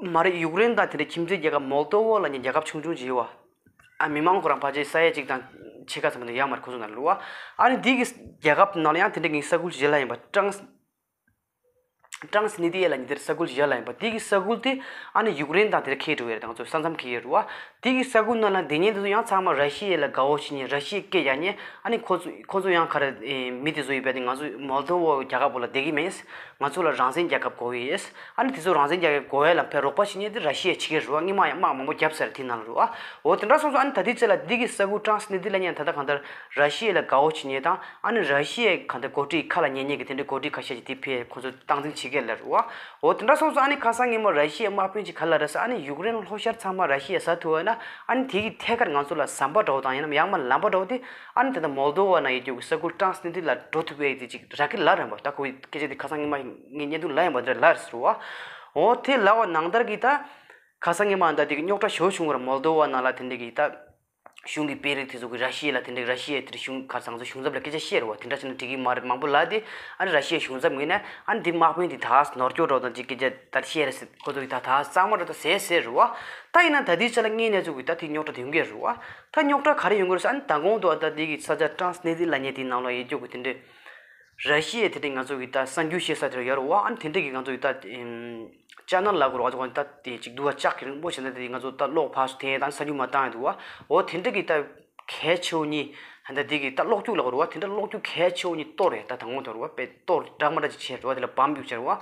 མ་རེད་ཡུཀ་རེན་དང་དེ་འདྲའི་ཁྱིམ་མཚེས་རྒྱལ་ཁབ་མོལ་ཏོ་ཝ་ལབ་མཁན་རྒྱལ་ཁབ་ཆུང་ཆུང་ཅིག་ཡོད་པ། ཨ་མི་མང་ཁོ་རང་ཕལ་ཆེར་ས་ཡ་གཅིག་དང་ཕྱེད་ཀ་ཙམ་དེ་ཡོད་མ་རེད་ཁོ་ཚོ་ནང་ལ་རེད་བ། ཨ་ནི་འདི་གི་རྒྱལ་ཁབ་ནང་ལ་ཡང་དེ་འདྲ་གི་ས་ཁུལ་ཞིག་ཡོད་ལབ་ཡིན་པ་ཀྲང་ཀྲང་སི་ནི་ཏི་ཡ་ལབ་མཁན་དེར་ས་ཁུལ་ཞིག་ཡོད་ལབ་ཡིན་པ། དེ་གི་ས་ཁུལ་དེ་ཨ་ནི་ཡུཀ་རེན་དང་དེར་འཁེལ་འགྲོ་བའི་རེད། ང་ཚོ་ས་མཚམས་འཁེལ་ཡོད་རེད་བ། དེ་གི་ས་ཁུལ་ནང་ལ་སྡོད་མཁན་དེ་ཚོ་ཡང་ཚང་མ་ར་ཤི་ཡ་ལ་དགའ་བོ་བྱེད་མཁན་ར་ཤི་ཡའི་སྐད་རྒྱག་མཁན་ཨ་ནི་ཁོ་ཚོ་ཁོ་ཚོ་ཡང་ག་རེ་མི་དེ་ཚོ་ཡོད་པས་དེ་ང་ཚོ་མོལ་ཏོ་ཝ་རྒྱལ་ཁབ་པོ་ལ་བསྡད་ཀྱི་མེད། ང་ཚོ་ལ་རང་བཙན་རྒྱལ་ཁབ་དགོས་ཀྱི་ཡོད། ཨ་ནི་དེ་ཚོ་རང་བཙན་རྒྱལ་ཁབ་དགོས་ཡ་ལ་ཕར་རོགས་པ་བྱེད་མཁན་དེ་ར་ཤི་ཡ་བྱེད་ཀྱི་རེད་བ། སྔོན་མ་ཡང་དམག་མང་པོ་བརྒྱབ་ཚར་དེ་ནང་ལ་རེད་བ། འོ་དེ་འདྲ་སོང་ཙང་ཨ་ནི་ད་ལྟའི་ཆ་ལ་འདི་གི་ས་ཁུལ་ཀྲང་སི་ནི་ཏི་ལབ་མཁན་ད་ལྟ་གང་ལྟར་ར་ཤི་ཡ་ལ་དགའ་བོ་བྱེད་མཁན་དང་ཨ་ནི་ར་ཤི་ཡའི་གང་ལྟར་འགོ་ཁྲིད་ཁ་ལ་ཉན་མཁན་གྱི་དེ་འདྲའི་འགོ་ཁྲིད་ཁ་ཤས་ཀྱིས་དེ་ཕར་ཁོ་ཚོ་སྟངས་འཛིན་བྱེད་ཀྱི་ སྐད་ལ་རུ་བ། འོ་དེ་འདྲ་སོང་ཙང་ཨ་ནི་ཁ་སང་ཉིན་མོ་ར་ཤི་ཡའི་དམག་དཔོན་གྱིས་ག་ལབ་རེད་ཟེར། ཨ་ནི་ཡུཀ་རེན་ལྷོ་ཤར་ཚང་མ་ར་ཤི་ཡས་ཟ་ཐུབ་པ་ཡིན་ན་ཨ་ནི་དེ་གི་ཐད་ཀར་ང་ཚོ་ལ་ཟམ་པ་འདྲ་བོ་དང་ཡང་ན་ཡང་མ་ལམ་པ་འདྲ་བོ་དེ་ཨ་ནི་ད་ལྟ་མོལ་དོ་བ་ནང་ཡོད་རྒྱུ་གི་ས་ཁུལ་ཀྲང་སི་ནི་དི་ལ་འགྲོ་ཐུབ་པའི་དེ་ཅིག་རག་གི་ལབ་རེད་པ། ད་ཁོའི་སྐད་ཆ་དེ་ཁ་སང་ཉིན་མ་ངའི་བརྙན་ཐུང་ལ་ཡང་མ་འདྲ་ལབ་རེད་ཟེར་བ། འོ་དེ་ལབ་པ་ནང་ལྟར་གྱི་ད་ཁ་སང་ཉིན་མ་ད་དེ་གི་རྙོག་དྲ་ཞེ་པོ་བྱུང་བ་རེད། མོལ་དོ་བ་ནང་ལ་དེ་འདྲ་གི་ད། གཞུང་གི་དཔོན་རིགས་དེ་ཚོ་གིས་ར་ཤི་ཡ་ལ་དེ་འདྲའི་ར་ཤི་ཡའི་དེར་གཞུང་ག་རེ་ཟེར། ང་ཚོ་གཞུང་ཚབ་ལ་སྐད་ཆ་བཤད་རེད་བ། དེ་འདྲ་བྱས་ན་འགྲིག་གི་མ་རེད། མང་པོ་ལབ་དེ་ཨ་ནི་ར་ཤི་ཡའི་གཞུང་ཚབ་ངོས་ནས་ཨ་ནི་འདི་དམག་དཔོན་དེ་ད་ནོར་སྐྱོར་རོགས་དང་ཅིག་སྐད་ཆ་ད་བཤད་རེད་ཟེར། ཁོ་ཚོ་གིས་ད་ད་གཙང་མ་རེད་ད་ཟེར་ཟེར་རེད་བ། ད་ཡིན་ན་ད་ལྟའི་ཆ་ལ་དངོས་གནས་ཚོ་གིས་ད་དེ་རྙོག་དྲ་དེ་ཡོང་གི་རེད་བ། ད་རྙོག་དྲ་ག་རེ་ཡོང་གི་རེད་ཟེར། ཨ་ནི་མདང་དགོང་དུ་ཨ་ད་དེ་གི་ས་ཆ་ཀྲང་སི་ནི་དི་ལབ་མཁན་དེའི་ནང་ལ་ཡོད་རྒྱུ་གི་དེ་འདྲའི། ར་ཤི་ཡའི་དེ་འདྲའི་ང་ཚོ་གི་ད་གསར་འགྱུར་བཤད་ས་དེར་ཡོད་རེད་བ། ཨ་ནི་དེ་འདྲའི་གི་ང་ཚོ་གི་ད་ཨེམ་ཅེ་ནལ་ལབ་དགོས་རེད་བ། ང་ཚོ་གི་ད་དེ་ཅིག་འདུག་བ། ལྕགས་ཀྱི་རིང་པོ་བྱས་ན་དེ་ང་ཚོ་ད་གློག་ཕར་ཚུར་འཐེན་ད་གསར་འགྱུར་མར་བཏང་ཡོད་འདུག་བ། འོ་དེ་འདྲ་གི་ད་གལ་ཆེ་བོ་གཉིས་ད་དེ་གི་ད་གློག་སྐྱུག་ལབ་དགོས་རེད་བ། དེ་འདྲ་གློག་སྐྱུག་གལ་ཆེ་བོ་གཉིས་གཏོར་རེད། ད་དང་པོ་དེ་རེད་བ། དཔེ་གཏོར་འདྲ་མ་འདྲ་ཅིག་བྱས་རེད་བ། དེ་ལ་བམ་རྒྱུགས་བྱས་རེད་བ།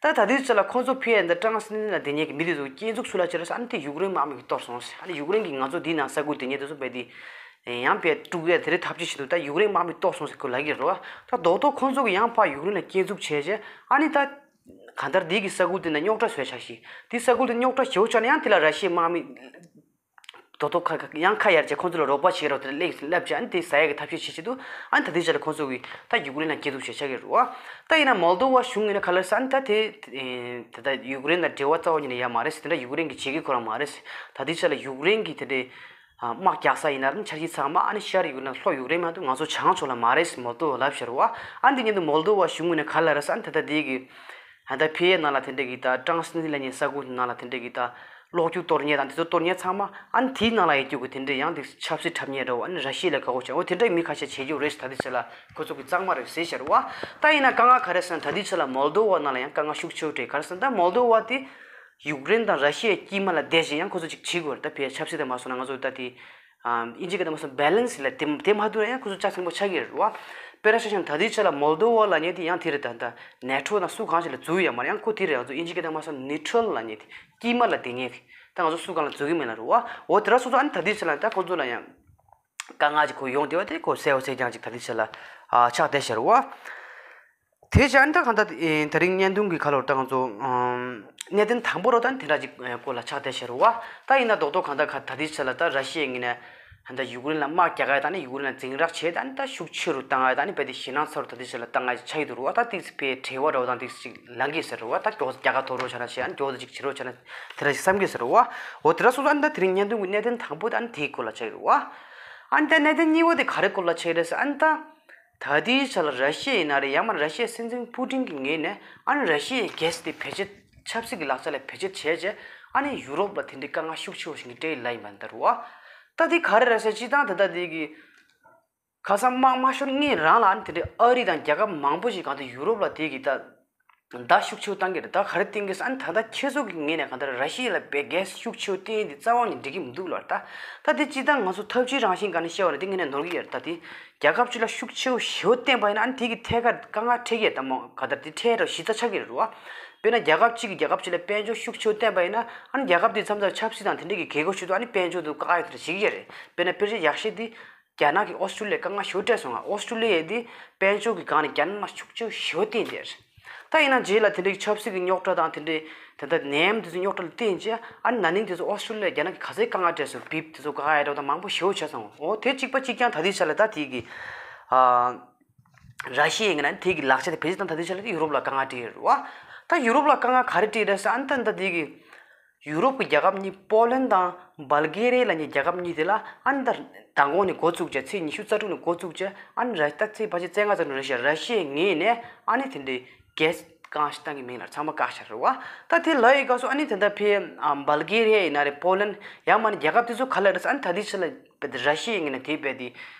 ད་ད་དུས་ཚོད་ལ་ཁོང་ཚོ་ཕི་ཡ་ད་ཀྲང་སི་ནི་དི་ལ་སྡོད་མཁན་གི་མི་དེ་ཚོ་སྐྱོན་འཛུགས་སུ་ལ་བྱས་རེད་ཟེར། ཨ་ནི་དེ་ཡུཀ་རེན་དམག་མི་གིས་གཏོར་སོང་ཟེར། ཨ་ནི་ཡུཀ་རེན་གིས་ང་ཚོ་འདི་ནང་ས་ཁུལ་སྡོད་མཁན་དེ་ཚོ་དཔེ་དེ། ཡང་དཔེ་དཀྲུག་ཡ་དེ་རིང་ཐབས་ཇུས་བྱེད་འདུག་ད་ཡུཀ་རེན་དམག་མི་གཏོར་སོང་ཟེར་ཁོས་ལབ་ཀྱི་རེད་བ། ད་རྡོག་རྡོག་ཁོང་ཚོ་གིས་ཡང་ཕར་ཡུཀ་རེན་ལ་སྐྱོན་འཛུགས་བྱས་རྗེས་ཨ་ནི་ད་གང་ལྟར་འདི་གི་ས་ཁུལ་དེ་ན་རྙོག་དྲ་བཟོས་ཆགས་ཤིག་དེ་ས་ཁུལ་དེ་རྙོག་དྲ་ཞེ་པོ་ཆགས་ན་ཡང་དེ་ལ་ར་ཤི་ཡའི་དམག་མི་རྡོག་རྡོག་ཁ་ཁ་ཡང་ཁ་གཡར་བྱས་ཁོང་ཚོ་ལ་རོགས་པ་བྱེད་རོགས་དེ་ལ་སླེབས་སླེབས་བྱས་ཨ་ནི་དེ་ཟ་ཡ་གི་ཐབས་ཤེས་བྱེད་ཀྱི་འདུག་ཨ་ནི་ད་ལྟའི་ཆ་ལ་ཁོང་ཚོ་གིས་ད་ཡུཀ་རེན་ལ་སྐྱོན་འཛུགས་བྱས་ཆགས་ཀྱི་རེད་བ། ད་ཡིན་ན་མོལ་དོ་བ་གཞུང་ངོས་ནས་ག་ལབ་ཟེར། ཨ་ནི་ད་དེ་དེ་ད་ཡུཀ་རེན་དང་འབྲེལ་བ་རྩ་བ་ཉིད་ནས་ཡ་མ་རེད་ཟེར། དེ་འདྲ་ཡུཀ་རེན་གིས་བྱེད་ཀྱི་ཁོ་རང་མ་རེད་ཟེར། ད་ལྟའི་ཆ་ལ་ཡུཀ་རེན་གིས་དེ་འདྲའི། ཨ། དམག་རྒྱག་ས་ཡིན་ན་ར་ནི་འཆར་གཞི་ཚང་མ་ཨ་ནི་ཤར་ཡུཀ་རེན་ལྷོ་ཡུཀ་རེན་མ་གཏོགས་ང་ཚོ་བྱང་ཕྱོགས་ལ་མ་རེད་ཟེར་མོལ་དོ་བ་ལབ་ཤར་བ། ཨ་འདི་ཉིན་དུ་མོལ་དོ་བ་གཞུང་ངོས་ནས་ག་ལབ་རེད་ཟེར། ཨ་ནི་ད་ལྟ་འདི་གི་ཨ་ད་ཕི་ཡའི་ནང་ལ་དེ་འདྲ་གི་ད་ཀྲང་སི་ནི་ལབ་མཁན་ས་ཁུལ་ནང་ལ་དེ་འདྲ་གི་ད་གློག་སྐྱུག་གཏོར་མཁན་དང་དེ་ཚོ་གཏོར་མཁན་ཚང་མ་ཨ་ནི་དེའི་ནང་ལ་ཡོད་རྒྱུ་གི་དེ་འདྲ་ཡང་དེ་ཆབ་སྲིད་འཁྲབ་མཁན་འདྲ་བོ། ཨ་ནི་ར་ཤི་ཡ་ལ་དགའ་པོ་བྱས། འོ་དེ་འདྲ་མི་ཁ་ཤས་བྱེད་རྒྱུ་རེད་ཟེར། ད་ལྟའི་ཆ་ལ་ཁོ་ཚོ་གི་གཙང་མ་རེད་ཟེར་ཤར་བ། ད་ཡིན་ན་དཀའ་ངལ་ག་རེ་ཟེར་ན་ད་ལྟའི་ཆ་ལ་མོལ་དོ་བ་ནང་ལ་ཡང་དཀའ་ངལ་ཤུགས་ཆེ་བོ་འཕྲད། ག་རེ་ཟེར་ན་ད་མོལ་དོ་བ་དེ། ཡུཀ་རེན་དང་ར་ཤི་ཡའི་དཀྱིལ་མ་ལ་བསྡད་བཞིན་ཡང་ཁོ་ཚོ་ཅིག་བྱེད་དགོས་རེད། ད་ཕའི་ཆབ་སྲིད་དང་མ་སོང་ན་ང་ཚོ་ད་དེ་ཨིན་ཇི་སྐད་དང་མ་སོང་བེ་ལན་སི་ལ་དེ་དེ་མ་ཐུབ་ན་ཡང་ཁོ་ཚོ་ལྕགས་ཚེམ་པོ་ཆགས་ཀྱི་རེད་བ། དཔེར་ན་ཆ་བཞག་ན་ད་ལྟའི་ཆ་ལ་མོལ་དོ་བ་ལབ་མཁན་དེ་ཡང་དེ་རེད། ད་ད་ནེ་ཊོ་དང་སུ་གང་ཞིག་ལ་འཛུལ་ཡོད་མ་རེད། ཡང་ཁོ་དེ་རེད། ང་ཚོ་ཨིན་ཇི་སྐད་དང་མ་སོང་ནིའུ་ཊྲལ་ལབ་མཁན་དེ་དཀྱིལ་མ་ལ་བསྡད་མཁན་དེ། ད་ང་ཚོ་སུ་གང་ལ་འཛུལ་གྱི་མེད་ལ་རེད་བ། འོ་དེ་འདྲ་སོང་ཙང་ཨ་ནི་ད་ལྟའི་ཆ་ལ་ད་ཁོ་ཚོ་ལ་ཡང་དཀའ་ངལ་ཅིག་ཁོ་ཡོང་བསྡད་པ་དེ་ཁོ་གསལ་པོ་གསལ་རྐྱང་ཅིག་ད་ལྟའི་ཆ་ལ་ཨ་ཆགས་བསྡད་ཤར་བ། དེ་བྱས་ཨ་ནི་ད་གང་ལྟར་ཨེ་ད་རིང་བརྙན་ཐུང་གི་ཁ་ལོར་ད་ང་ཚོ་ཨམ་གནད་དོན་དང་པོ་རོ་ད་ནི་དེ་འདྲ་ཅིག་ཨེ་སྐོར་ལ་ཆགས་བསྡད་ཤར་བ། ད་ཡིན་ན་རྡོག་རྡོག་གང་ལྟར་ག་ད་ལྟའི་ཆ་ལ་ད་ར་ཤི་ཡའི་ངོས་ནས་ཨ་ད་ཡུཀ་རེན་ལ་དམག་རྒྱག་ག་ཡ་ད་ནི་ཡུཀ་རེན་ལ་འཛིང་རགས་བྱས་ད་ནི་ད་ཤུགས་ཆེ་རུ་བཏང་ཡ་ད་ནི་དཔེ་དེ་ཞེད་སྣང་ཚ་རུ་ད་ལྟའི་ཆ་ལ་བཏང་ཡ་ཆགས་ཀྱི་འདུག་རོ། ད་ཏིག་ཙི་དཔེ་བྲེལ་བ་འདྲ་བོ་དང་ཏིག་ཙི་ཅིག་ལངས་ཀྱི་ཟེར་རོ། ད་མགྱོགས་རྒྱ་གར་ཐོར་རོ་བྱས་ན་བྱས་ཨ་ནི་མགྱོགས་ཙི་ཅིག་བྱེད་རོ་བྱས་ན་དེ་འདྲ་ཞིག་བསམ་གྱི་ཟེར་རོ། འོ་དེ་འདྲ་སོང་ཙང་ཨ་ནི་ད་རིང་བརྙན་ཐུང་གི་གནད་དོན་དང་པོ་ད་ནི་དེའི་སྐོར་ལ་ཆགས་ཀྱི་རེད་བ། ཨ་ནི་ད་གནད་དོན་གཉིས་པ་དེ་ག་རེ་སྐོར་ལ་ཆགས་ཀྱི་རེད་ཟེར་ཨ་ནི་ད། ད་ལྟའི་ཆ་ལ་ར་ཤི་ཡའི་ནང་རེད། ཡང་མིན་ར་ཤི་ཡའི་སྲིད་འཛིན་པུ་ཏིན་གྱི་ངོས་ནས་ཨ་ནི་ར་ཤི་ཡའི་གྷེ་སི་དེ་བེད་སྤྱོད་ཆབ་སྲིད་ཀྱི་ལག་ཆ་ལ་བེད་སྤྱོད་བྱས་རྗེས་ཨ་ནི་ཡུ་རོབ་ལ་དེ་འདྲའི་དཀའ་ངལ་ཤུགས་ཆེ་བོ་ཞིག་གི་སྤྲད་ཡོད་ལབ་ཡིན་པ་འདི་རེད་བ། ད་དེ་ག་རེ་རེད་ཟེར་སྤྱིར་བཏང་ད་ལྟ་དེ་གི་ཁ་སང་དམག་དམག་ཤོར་སྔོན་རང་ལ་ཨ་ནི་དེ་འདྲའི་ཨ་རི་དང་རྒྱལ་ཁབ་མང་པོ་ཞིག་གང་ལྟར་ཡུ་རོབ་ལ་དེ་གི་ད་བརྡ་ཤུགས་ཆེ་བོ་བཏང་གི་རེད། ད་ག་རེ་བསྟན་གི་ཟེར་ཨ་ནི་ད་ལྟ་ཁྱེད་ཚོ་གི་ངོས་ནས་གང་ལྟར་ར་ཤི་ཡ་ལ་བེད་གྷེ་སི་ཤུགས་ཆེ་བོ་བསྟན་ཡིན་དེ་རྩ་བ་ནས་འགྲིག་གི་མི་འདུག་ལབ། ད་ད་དེ་སྤྱིར་བཏང་ང་ཚོ་ཐབས་ཇུས་རང་བཞིན་སྒང་ནས་བཤད་པ་ན་དེ་ངས་ནས་ནོར་གི་ཡོད་རེད། ད་དེ་རྒྱལ་ཁབ་ཅིག་ལ་ཤུགས་ཆེ་བོ་ཞེ་པོ་བསྟན་པ་ཡིན་ན་ཨ་ནི་དེ་གི་ཐད་ཀར་དཀའ་ངལ་འཕྲད་ཀྱི་ཡོད། ད་མོ་ག་ད་དེ་འཕྲད་རོགས་གཞི་རྩ་ཆགས་ཀྱི་རེད་བ། དཔེར་ན་རྒྱལ་ཁབ་ཅིག་གིས་རྒྱལ་ཁབ་ཅིག་ལ་དཔལ་འབྱོར་ཤུགས་ཆེ་བོ་བསྟན་པ་ཡིན་ན་ཨ་ནི་རྒྱལ་ཁབ་དེ་མཚམས་མཚམས་ཆབ་སྲིད་དང་དེ་འདྲ་གི་འགལ་འགོ་ཞུགས་དུས་ཨ་ནི་དཔལ་འབྱོར་དུ་བཀག་ཡོད་དེ་འདྲ་བྱེད་ཀྱི་ཡོད་རེད། དཔེར་ན་དཔེར་བརྗོད་ཡག་ཤོས་དེ་རྒྱ་ནག་གིས་ཨོ་སི་ཀྲུ་ལི་ཡ་དཀའ་ངལ་ཞེ་པོ་སྤྲད་སོང་ང་། ཨོ་སི་ཀྲུ་ལི་ཡ་དེ་དཔལ་འབྱོར་གྱི་སྒང་ནས་རྒྱ་ནག་ལ་ཤུགས་ཆེ་བོ་ཞེ་པོ་བརྟེན་བསྡད་རེད། ད་ཡིན་ན་རྗེས་ལ་དེ་འདྲའི་ཆབ་སྲིད་ཀྱི་རྙོག་དྲ་དང་དེ་འདྲའི་དེ་འདྲ་ནད་ཡམས་དེ་ཚོ་རྙོག་དྲ་ལ་བརྟེན་བྱས་ཨ་ནི་ན་ནིང་དེ་ཚོ་ཨོ་སི་ཀྲུ་ལི་ཡ་རྒྱ་ནག་གིས་ག་ཚོད་དཀའ་ངལ་སྤྲད་སོང་། བིབ་དེ་ཚོ་བཀག་ཡ་འདྲ་བོ་དང་མང་པོ་ཞེ་པོ་བྱས་སོང་། འོ་དེ་གཅིག་པ་གཅིག་རྐྱང་ད་ལྟའི་ཆ་ལ་ད་དེ་གི་ཨ་ར་ཤི་ཡའི་ངོས་ནས་དེ་གི་ལག་ཆ་དེ་བེད་སྤྱོད་བཏང་། ད་ལྟའི་ཆ་ལ་ཡུ་རོབ་ལ་དཀའ་ངལ་སྤྲད་ཡོད་རེད་བ། ད་ཡུ་རོབ་ལ་དཀའ་ངལ་ག་རེ་སྤྲད་རེད་ཟེར་ཨ་ནི་ད་ད་དེ་གི་ཡུ་རོབ་ཀྱི་རྒྱལ་ཁབ་གཉིས་པོ་ལན་དང་བལ་གེ་རི་ཡ་ལབ་མཁན་རྒྱལ་ཁབ་གཉིས་དེ་ལ་ཨ་ནི་ད་མདང་དགོང་ནས་འགོ་བཙུགས་བྱས་ཚེས་ཉི་ཤུ་རྩ་དྲུག་ནས་འགོ་བཙུགས་བྱས་ཨ་ནི་ར་ད་ཚེས་ཕལ་ཆེར་བཅོ་ལྔ་ཙམ་ནས་རེད་ཤག་ར་ཤི་ཡའི་ངོས་ནས་ཨ་ནི་དེ་འདྲའི་གྷེ་སི་བཀག་བཏང་གི་མིང་ལ་ཚང་མ་བཀག་བཞག་རེད་བ། ད་དེ་ལབ་ཡི་སྐབས་སུ་ཨ་ནི་དེ་འདྲ་ཕེ་ཨ་བལ་གེ་རི་ཡ་ཡིན་ན་རེད། པོ་ལན་ཡང་མིན་རྒྱལ་ཁབ་དེ་ཚོ་ག་ལ་རེད་ཟེར་ཨ་ནི་ད་ལྟའི་ཆ་ལ་ར་ཤི་ཡའི་ངོས་ནས་དེ་བས་དེ་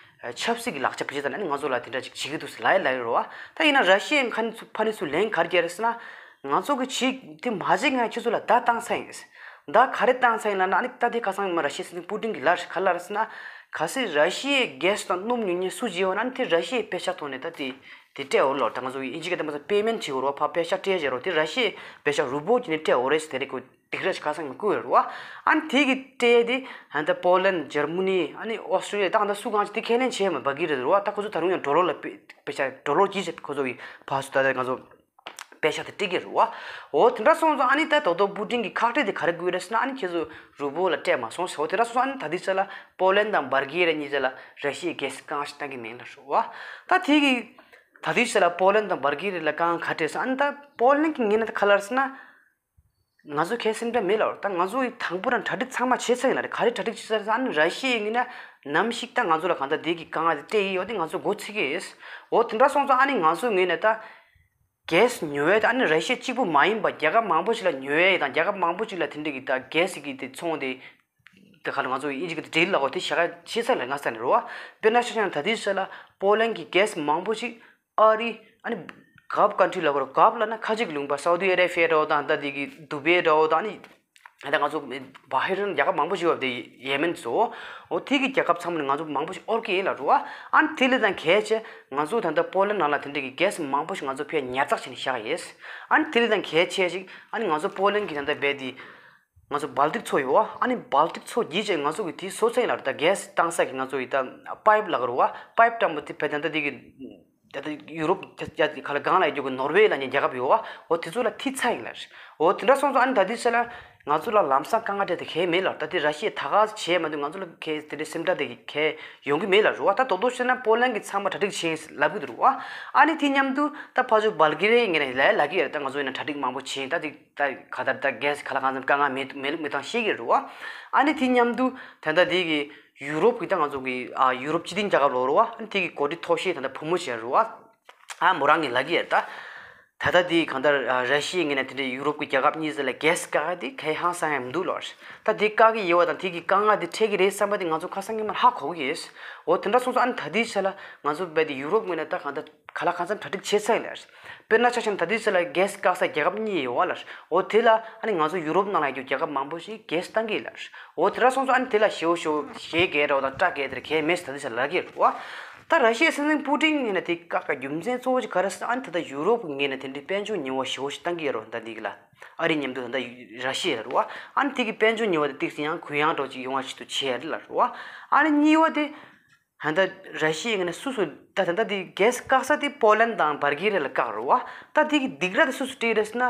ཆབ་སྲིད་ཀྱི་ལག་ཆ་བེད་སྤྱོད་བཏང་ནས་ཨ་ནི་ང་ཚོ་ལ་དེ་འདྲ་ཅིག་བྱེད་ཀྱི་འདུག་ཟེར་ལབ་ཡ་ལབ་ཡོད་རེད་བ། ད་ཡིན་ན་ར་ཤི་ཡའི་ཁ་ནས་ཚུར་ཕ་ནས་ཚུར་ལན་ག་རེ་རྒྱག་རེད་ཟེར་ན། ང་ཚོ་གི་བྱེད་དེ་མ་བྱེད་ང་ཁྱོད་ཚོ་ལ་བརྡ་བཏང་ཚར་ཡིན། བརྡ་ག་རེ་བཏང་ཚར་ཡིན་ལབ་ན་ཨ་ནི་ད་དེ་ཁ་སང་མ་ར་ཤི་ཡའི་སྲིད་འཛིན་པུ་ཏིན་གྱིས་ལབ་ག་ལབ་རེད་ཟེར་ན། གལ་སྲིད་ར་ཤི་ཡའི་གྷེ་སི་དང་སྣུམ་ཉོ་མཁན་སུ་བྱེད་འོང་ན་ཨ་ནི་དེ་ར་ཤི་ཡའི་པེ་ཤག་ཐོག་ནས་ད་དེ་དེ་སྤྲད་འོང་ལབ། ད་ང་ཚོ་ཡིན་གཅིག་གི་ད་མ་ཟད་པེ་མེན་ཊི་བྱེད་དགོས་རེད་བ། ཕར་པེ་ཤག་སྤྲད་བྱེད་རོགས་དེ་ར་ཤི་ཡའི་པེ་ཤག་རུ་བོ་བྱས་ནས་སྤྲད་འོང་རེད་ཟེར་དེ་རེད་ཁོ། སྡིགས་ར་ཞིག་ཁ་སང་ངས་བསྐུར་ཡོད་རེད་བ། ཨ་ནི་དེ་གི་སྤྲད་དེ་ཨ་ནི་ད་པོ་ལན་འཇར་མ་ནི་ཨ་ནི་ཨོ་སི་ཀྲུ་ལི་ཡ་ད་ཨ་ནི་ད་སུ་གང་ཅིག་དེ་ཁས་ལེན་བྱས་མ་བ་གི་རེད་བ། ད་ཁོ་ཚོ་ད་རུང་ཡང་ཌོ་ལར་ལ་པེ་པེ་ཤག་ཌོ་ལར་གྱིས་བྱས་ཁོ་ཚོ་གི་ཕར་ཚུར་ད་ལྟ་ང་ཚོ་ པེ་ཤག་དེ་སྤྲད་ཀྱི་རེད་བ། འོ་དེ་འདྲ་སོང་ཙང་ཨ་ནི་ད་དོ་དོ་པུ་ཏིན་གྱི་ཁག་དཀྲིས་དེ་ག་རེ་དགོས་རེད་ཟེར་ན། ཨ་ནི་ཁྱེད་ཚོ་རུ་བོ་ལ་སྤྲད་མ་སོང་ཟེར། འོ་དེ་འདྲ་སོང་ཙང་ཨ་ནི་ད་ལྟའི་ཆ་ལ་པོ་ལན་དང་སྦལ་གྷི་རི་ཡ་གཉིས་ཆ་ལ་ར་ཤི་ཡའི་གྷེ་སི་རྐང་ཞིག་བཏང་གི་མེད་ལབ་རེད་བ། ད་དེ་གི་ད་ལྟའི་ཆ་ལ་པོ་ལན་དང་སྦལ་གྷི་རི་ཡ་ལ་རྐང་ག་སྤྲད་ཟེར། ཨ་ནི་ད་པོ་ལན་གྱི་ངོས་ནས་ད་ག་ལབ་ཟེར་ན། ང་ཚོ་གལ་སེམས་ཁྲལ་མེད་ལབ། ད་ང་ཚོ་ཡི་དང་པོ་རང་གྲ་སྒྲིག་ཚང་མ་བྱས་ཚར་ཡིན་ལ་རེད། ག་རེ་གྲ་སྒྲིག་བྱས་ཚར་ཟེར་ན། ར་ཤི་ཡའི་ངོས་ནས་ནམ་ཞིག་ད་ང་ཚོ་ལ་གང་ལྟར་འདི་གི་དཀའ་ངལ་དེ་སྤྲད་ཀྱི་ཡོད་དེ་ང་ཚོ་མགོ་ཚོད་ཀྱི་ཡོད། འོ་དེ་འདྲ་སོང་ཙང་ཨ་ནི་ང་ཚོ་ངོས་ནས་ད་གྷེ་སི་ཉོ་ཡས་དེ་ཨ་ནི་ར་ཤི་ཡ་གཅིག་པུ་མ་ཡིན་པ་རྒྱལ་ཁབ་མང་པོ་ཞིག་ལ་ཉོ་ཡས་དང་། རྒྱལ་ཁབ་མང་པོ་ཞིག་ལ་དེ་འདྲ་གི་ད་གྷེ་སི་གི་དེ་ཚོང་དེ་དེ་ག་ལ་ང་ཚོ་ཨིན་ཇི་གི་དེ་འབྲེལ་ལ་འོ་དེ་བྱ་དགའ་བྱས་ཚར་ལ་ང་ས་ནས་རེད་བ། དཔེར་ན་ཆ་བཞག་ན་ད་ལྟའི་ཆ་ལ་པོ་ལན་གྱི་གྷེ་སི་མང་པོ་ཞིག་ཨ་རི། ཨ་ནི་གྷབ་ཀན་ཊི་ལབ་དགོས་རེད། གྷབ་ལབ་ན་ཁ་ཆེ་གི་ལུང་པ། སའུ་དི་ཨ་རེ་བྷི་ཡ་འདྲ་བོ་དང་། ད་དེ་གི་དུ་བྷེ་འདྲ་བོ་དང་། ཨ་ནི་ད་ང་ཚོ་བྷ་ཧེ་རན། རྒྱལ་ཁབ་མང་པོ་ཞིག་ཡོད་པ་དེ་ཡེ་མེན་ཚོ། འོ་དེ་གི་རྒྱལ་ཁབ་ཚང་མ་ནས་ང་ཚོ་མང་པོ་ཞིག་དབོར་གྱི་ཡིན་ལབ་རེད་བ། ཨ་ནི་དེ་ལས་ད་གལ་ཆེ་ང་ཚོ་ད་ལྟ་པོ་ལན་ནང་ལ་དེ་འདྲ་གི་གྷེ་སི་མང་པོ་ཞིག་ང་ཚོ་ཕར་ཉར་ཚགས་བྱས་ནས་བཞག་ཡོད། ཨ་ནི་དེ་ལས་ད་གལ་ཆེ་ཞིག་ཨ་ནི་ང་ཚོ་པོ་ལན་གྱི་ད་ལྟ་བས་དེ། ང་ཚོ་སྦལ་ཏིག་མཚོ་ཡོད་བ། ཨ་ནི་སྦལ་ཏིག་མཚོ་བརྒྱུད་བྱས་ང་ཚོ་གི་དེ་བཟོ་ཚར་ཡིན་ལབ་རེད། ད་གྷེ་སི་བཏང་ས་གི་ང་ཚོ་ཡི་ད་པའིབ་ལབ་དགོས་རེད་བ། པའིབ་འདྲ་བོ་དེ་བས་ད་ལྟ་དེ་གི་ད་ལྟ་ཡུ་རོབ་ཡ་ཡ་ག་ལ་སྒང་ལ་ཡོད་རྒྱུ་གི་ནོར་ཝེ་ལབ་མཁན་རྒྱལ་ཁབ་ཡོད་བ། འོ་དེ་ཚོ་ལ་མཐུད་ཚར་ཡིན་ལབ་རེད། འོ་དེ་འདྲ་སོང་ཙང་ཨ་ནི་ད་ལྟའི་ཆ་ལ་ང་ཚོ་ལ་ལམ་སང་དཀའ་ངལ་འཕྲད་དེ་གང་ཡང་མེད་ལབ་རེད། ད་དེ་ར་ཤི་ཡས་ད་ག་བྱས་མ་འདུག་ང་ཚོ་ལ་གལ་དེ་འདྲའི་སེམས་ཁྲལ་དེ་གང་ཡང་ཡོང་གི་མེད་ལབ་རེད་བ། ད་དོ་དོ་བྱས་ན་པོ་ལན་གྱི་ཚང་མ་གྲ་སྒྲིག་བྱས་ཡིན་ལབ་གི་འདུག་རེད་བ། ཨ་ནི་དེ་མཉམ་དུ་ད་ཕར་ཚུར་སྦལ་གྷི་རི་ཡའི་ངོས་ནས་ལབ་ལབ་གི་ཡོད་རེད། ད་ང་ཚོ་ཡིན་ན་གྲ་སྒྲིག་མང་པོ་བྱས་ཡིན། ད་དེ་ད་ག་ལྟར་ད་གྷེ་སི་ག་ལ་གང་འཚམ་དཀའ་ངལ་མེད་མེད་ལུགས་མེད་སྟངས་ཤེས་ཀྱི་རེད་བ། ཨ་ནི་དེ་མཉམ་དུ་ད་ལྟ་དེ་གི་ཡུ་རོབ་ཀྱི་ད་ང་ཚོ་གི་ཨ་ཡུ་རོབ་སྤྱི་མཐུན་རྒྱལ་ཁབ་ལབ་རེད་བ། ཨ་ནི་དེ་གི་འགོ་ཁྲིད་མཐོ་ཤོས་ད་ལྟ་བུ་མོ་ཞིག་རེད་བ། ཨ་མོ་རང་གིས་ལབ་ཀྱི་ཡོད་རེད། ད་ད་ལྟ་དེ་གང་ལྟར་ཨ་ར་ཤི་ཡའི་ངོས་ནས་དེ་འདྲའི་ཡུ་རོབ་ཀྱི་རྒྱལ་ཁབ་གཉིས་ཙམ་ལ་གྷེ་སི་བཀག་ཡ་དེ་གང་ཡང་ཧང་སང་ཡ་མི་འདུག་ལབ་རེད། ད་དེ་བཀག་གི་ཡོད་པ་དང་དེ་གི་དཀའ་ངལ་དེ་འཕྲད་ཀྱི་རེད་བསམ་པ་དེ་ང་ཚོ་ཁ་སང་ཉིན་མར་ཧ་གོ་གི་ཡོད། འོ་དེ་འདྲ་སོང་ཙང་ཨ་ནི་ད་ལྟའི་ཆ་ལ་ང་ཚོ་རྦད་དེ་ཡུ་རོབ་ངོས་ནས་ད་གང་ལྟར་ག་ལ་གང་འཚམ་གྲ་སྒྲིག་བྱས་ཚར་ཡིན་ལབ་རེད། དཔེར་ན་ཆ་བཞག་ན་ད་ལྟའི་ཆ་ལ་གྷེ་སི་བཀག་ས་རྒྱལ་ཁབ་གཉིས་ཡོད་བ་ལབ་རེད། འོ་དེ་ལ་ཨ་ནི་ང་ཚོ་ཡུ་རོབ་ནང་ལ་ཡོད་རྒྱུ་རྒྱལ་ཁབ་མང་པོ་ཞིག་གྷེ་སི་བཏང་གི་ཡིན་ལབ་རེད། འོ་དེ་འདྲ་སོང་ཙང་ཨ་ནི་དེ་ལ་ཞེ་པོ་ཞེ་པོ་ཞེད་སྐྱེས་འདྲ་བོ་དང་སྐྲག་སྐྱེས་དེ་འདྲ་གང་ཡང་མེད་ཟེར་ད་ལྟའི་ཆ་ལ་ལབ་ཀྱི་ཡོད་རེད་བ། ད་ར་ཤི་ཡའི་སྲིད་འཛིན་པུ་ཏིན་ངོས་ནས་དེ་བཀག་ག་རྒྱུ་མཚན་གཙོ་བོ་ཞིག་ག་རེ་ཟེར་ན། ཨ་ནི་ད་ལྟ་ཡུ་རོབ་ཀྱི་ངོས་ནས་དེ་འདྲའི་དཔལ་འབྱོར་ཉེས་པ་ཞེ་པོ་ཞིག་བཏང་གི་ཡོད་རེད་བ། ད་འདི་གི་ལ་ཨ་རི་མཉམ་དུ་ད་ལྟ་ར་ཤི་ཡ་རེད་བ། ཨ་ནི་དེ་གི་དཔལ་འབྱོར་ཉེས་པ་དེ་ཏོག་ཙམ་ཡང་གུ་ཡངས་འདྲ་བོ་ཅིག་ཡོང་བ་ཞིག་ཏུ་བྱས་རེད་ལབ་རེད་བ། ཨ་ནི་གཉིས་པ་དེ་ད་ལྟ་ར་ཤི་ཡའི་ངོས་ནས་སུ་སུ་ད་ད་ལྟ་དེ་གྷེ་སི་བཀག་ས་དེ་པོ་ལན་དང་སྦལ་གྷི་རི་ཡ་ལ་བཀག་རེད་བ། ད་དེ་གི་སྡིགས་ར་དེ་སུ་སུ་སྤྲད་རེད་ཟེར་ན།